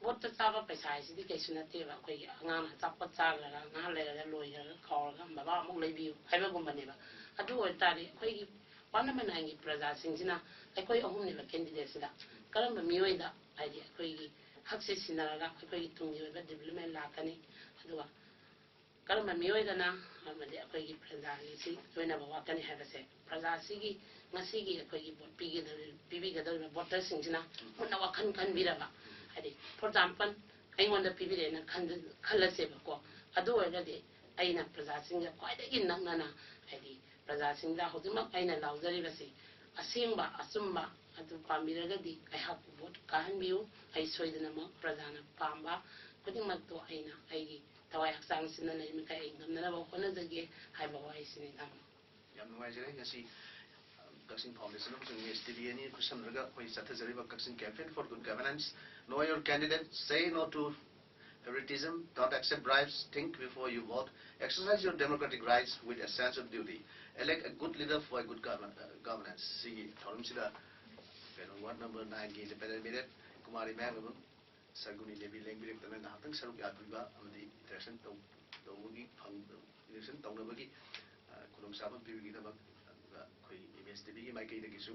ꯚꯣꯠꯇ ꯆꯥꯕ ꯄꯩꯁꯥ ꯍꯥꯏꯁꯤꯗꯤ ꯀꯩꯁꯨ ꯅꯠꯇꯦꯕ꯫ ꯑꯩꯈꯣꯏꯒꯤ ꯑꯉꯥꯡꯅ ꯑꯆꯥꯄꯣꯠ ꯆꯥꯈ꯭ꯔꯒ, ꯉꯥꯏꯍꯥꯛ ꯂꯩꯔꯒ ꯂꯣꯏꯈ꯭ꯔꯒ ꯀꯥꯎꯔꯒ, "ꯕꯕꯥ, ꯑꯃꯨꯛ ꯂꯩꯕꯤꯌꯨ" ꯍꯥꯏꯕꯒꯨꯝꯕꯅꯦꯕ꯫ ꯑꯗꯨ ꯑꯣꯏꯕ ꯇꯥꯔꯗꯤ, ꯑꯩꯈꯣꯏꯒꯤ ꯋꯥꯔꯗ ꯅꯝꯕꯔ ꯅꯥꯏꯟꯒꯤ ꯄ꯭ꯔꯖꯥꯁꯤꯡꯁꯤꯅ, ꯑꯩꯈꯣꯏ ꯑꯍꯨꯝꯅꯦꯕ ꯀꯦꯟꯗꯤꯗꯦꯠꯁꯤꯗ, ꯀꯔꯝꯕ ꯃꯤꯑꯣꯏꯗ, ꯍꯥꯏꯗꯤ ꯑꯩꯈꯣꯏꯒꯤ ꯍꯛꯁꯦ ꯁꯤꯟꯅꯔꯒ ꯑꯩꯈꯣꯏꯒꯤ ꯇꯨꯡꯒꯤ ꯑꯣꯏꯕ ꯗꯤꯕ꯭ꯂꯞꯃꯦꯟ ꯂꯥꯛꯀꯅꯤ, ꯑꯗꯨꯒ ꯀꯔꯝꯕ ꯃꯤꯑꯣꯏꯗꯅ ꯑꯃꯗꯤ ꯑꯩꯈꯣꯏꯒꯤ ꯄ꯭ꯔꯖꯥꯒꯤꯁꯤ ꯂꯣꯏꯅꯕ ꯋꯥꯠꯀꯅꯤ ꯍꯥꯏꯕꯁꯦ, ꯄ꯭ꯔꯖꯥꯁꯤꯒꯤ ꯉꯁꯤꯒꯤ ꯑꯩꯈꯣꯏꯒꯤ ꯚꯣꯠ ꯄꯤꯒꯗꯧꯔꯤ-, ꯄꯤꯕꯤꯒꯗꯧꯔꯤꯕ ꯚꯣꯇꯔꯁꯤꯡꯁꯤꯅ ꯃꯨꯟꯅ ꯋꯥꯈꯜ ꯈꯟꯕꯤꯔꯕ, ꯍꯥꯏꯗꯤ, for example, ꯑꯩꯉꯣꯟꯗ ꯄꯤꯕꯤꯔꯦꯅ ꯈꯟ-, ꯈꯜꯂꯁꯦꯕꯀꯣ꯫ ꯑꯗꯨ ꯑꯣꯏꯔꯒꯗꯤ ꯑꯩꯅ ꯄ꯭ꯔꯖꯥꯁꯤꯡꯒ ꯈ꯭ꯋꯥꯏꯗꯒꯤ ꯅꯛꯅꯅ, ꯍꯥꯏꯗꯤ, ꯄ꯭ꯔꯖꯥꯁꯤꯡꯗ ꯍꯧꯖꯤꯛꯃꯛ ꯑꯩꯅ ꯂꯥꯎꯖꯔꯤꯕꯁꯤ ꯑꯁꯦꯡꯕ, ꯑꯆꯨꯝꯕ ꯑꯗꯨ ꯄꯥꯝꯕꯤꯔꯒꯗꯤ ꯑꯩꯍꯥꯛꯄꯨ ꯚꯣꯠ ꯀꯥꯍꯟꯕꯤꯌꯨ꯫ ꯑꯩ ꯁꯣꯏꯗꯅꯃꯛ ꯄ꯭ꯔꯖꯥꯅ ꯄꯥꯝꯕ ꯈꯨꯗꯤꯡꯃꯛꯇꯣ ꯑꯩꯅ ꯑꯩꯒꯤ ꯊꯋꯥꯏ ꯍꯛꯆꯥꯡ ꯁꯤꯟꯅ ꯂꯩꯔꯤꯃꯈꯩ ꯑꯩ ꯉꯝꯅꯅꯕ ꯍꯣꯠꯅꯖꯒꯦ ꯍꯥꯏꯕ ꯋꯥꯍꯩꯁꯤꯅꯤ, ꯏꯅꯥꯎ꯫ ꯌꯥꯝ ꯅꯨꯡꯉꯥꯏꯖꯔꯦ꯫ ꯉꯁꯤ, ꯑ, ꯀꯛꯆꯤꯡ ꯐꯥꯎꯟꯗꯦꯁꯟ ꯑꯃꯁꯨꯡ ꯏꯃꯦꯖ ꯇꯤ ꯚꯤ ꯑꯅꯤ ꯈꯨꯠꯁꯝꯅꯔꯒ ꯑꯩꯈꯣꯏ ꯆꯠꯊꯖꯔꯤꯕ Kachin Campaign for Good Governance, Know Your Candidate, Say No to Favoritism, Don't Accept Bribes, Think Before You Vote, Exercise Your Democratic Rights with a Sense of Duty, Elect a Good Leader for a Good Govern-, uh, Governance, ꯁꯤꯒꯤ ꯊꯧꯔꯝꯁꯤꯗ ꯀꯩꯅꯣ, ward number ꯅꯥꯏꯟꯒꯤ independent mandate Kumari ꯃꯌꯥꯡꯂꯝꯕꯝ ꯁꯔꯒꯨꯅꯤ ꯗꯦꯕꯤ ꯂꯦꯡꯕꯤꯔꯛꯇꯅ ꯉꯥꯏꯍꯥꯛꯇꯪ ꯁꯔꯨꯛ ꯌꯥꯕꯤꯕ ꯑꯃꯗꯤ interaction ꯇꯧ-, ꯇꯧꯕꯒꯤ ꯐꯪ-, interaction ꯇꯧꯅꯕꯒꯤ, ꯑ, ꯈꯨꯗꯣꯡꯆꯥꯕ ꯄꯤꯕꯒꯤꯗꯃꯛ, ꯑꯗꯨꯒ ꯑꯩꯈꯣꯏ ꯏꯃꯦꯖ ꯇꯤ ꯚꯤꯒꯤ ꯃꯥꯏꯀꯩꯗꯒꯤꯁꯨ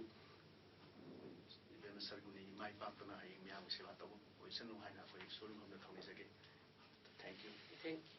ꯏꯕꯦꯝꯃ ꯁꯔꯒꯨꯅꯤ ꯃꯥꯏ ꯄꯥꯛꯇꯅ ꯍꯌꯦꯡ ꯃꯤꯌꯥꯝꯒꯤ ꯁꯦꯕꯥ ꯇꯧꯕ ꯑꯣꯏꯁꯅꯨ ꯍꯥꯏꯅ ꯑꯩꯈꯣꯏ ꯁꯣꯏꯗꯅ ꯊꯧꯅꯤꯖꯒꯦ꯫ Thank you꯫ Thank you꯫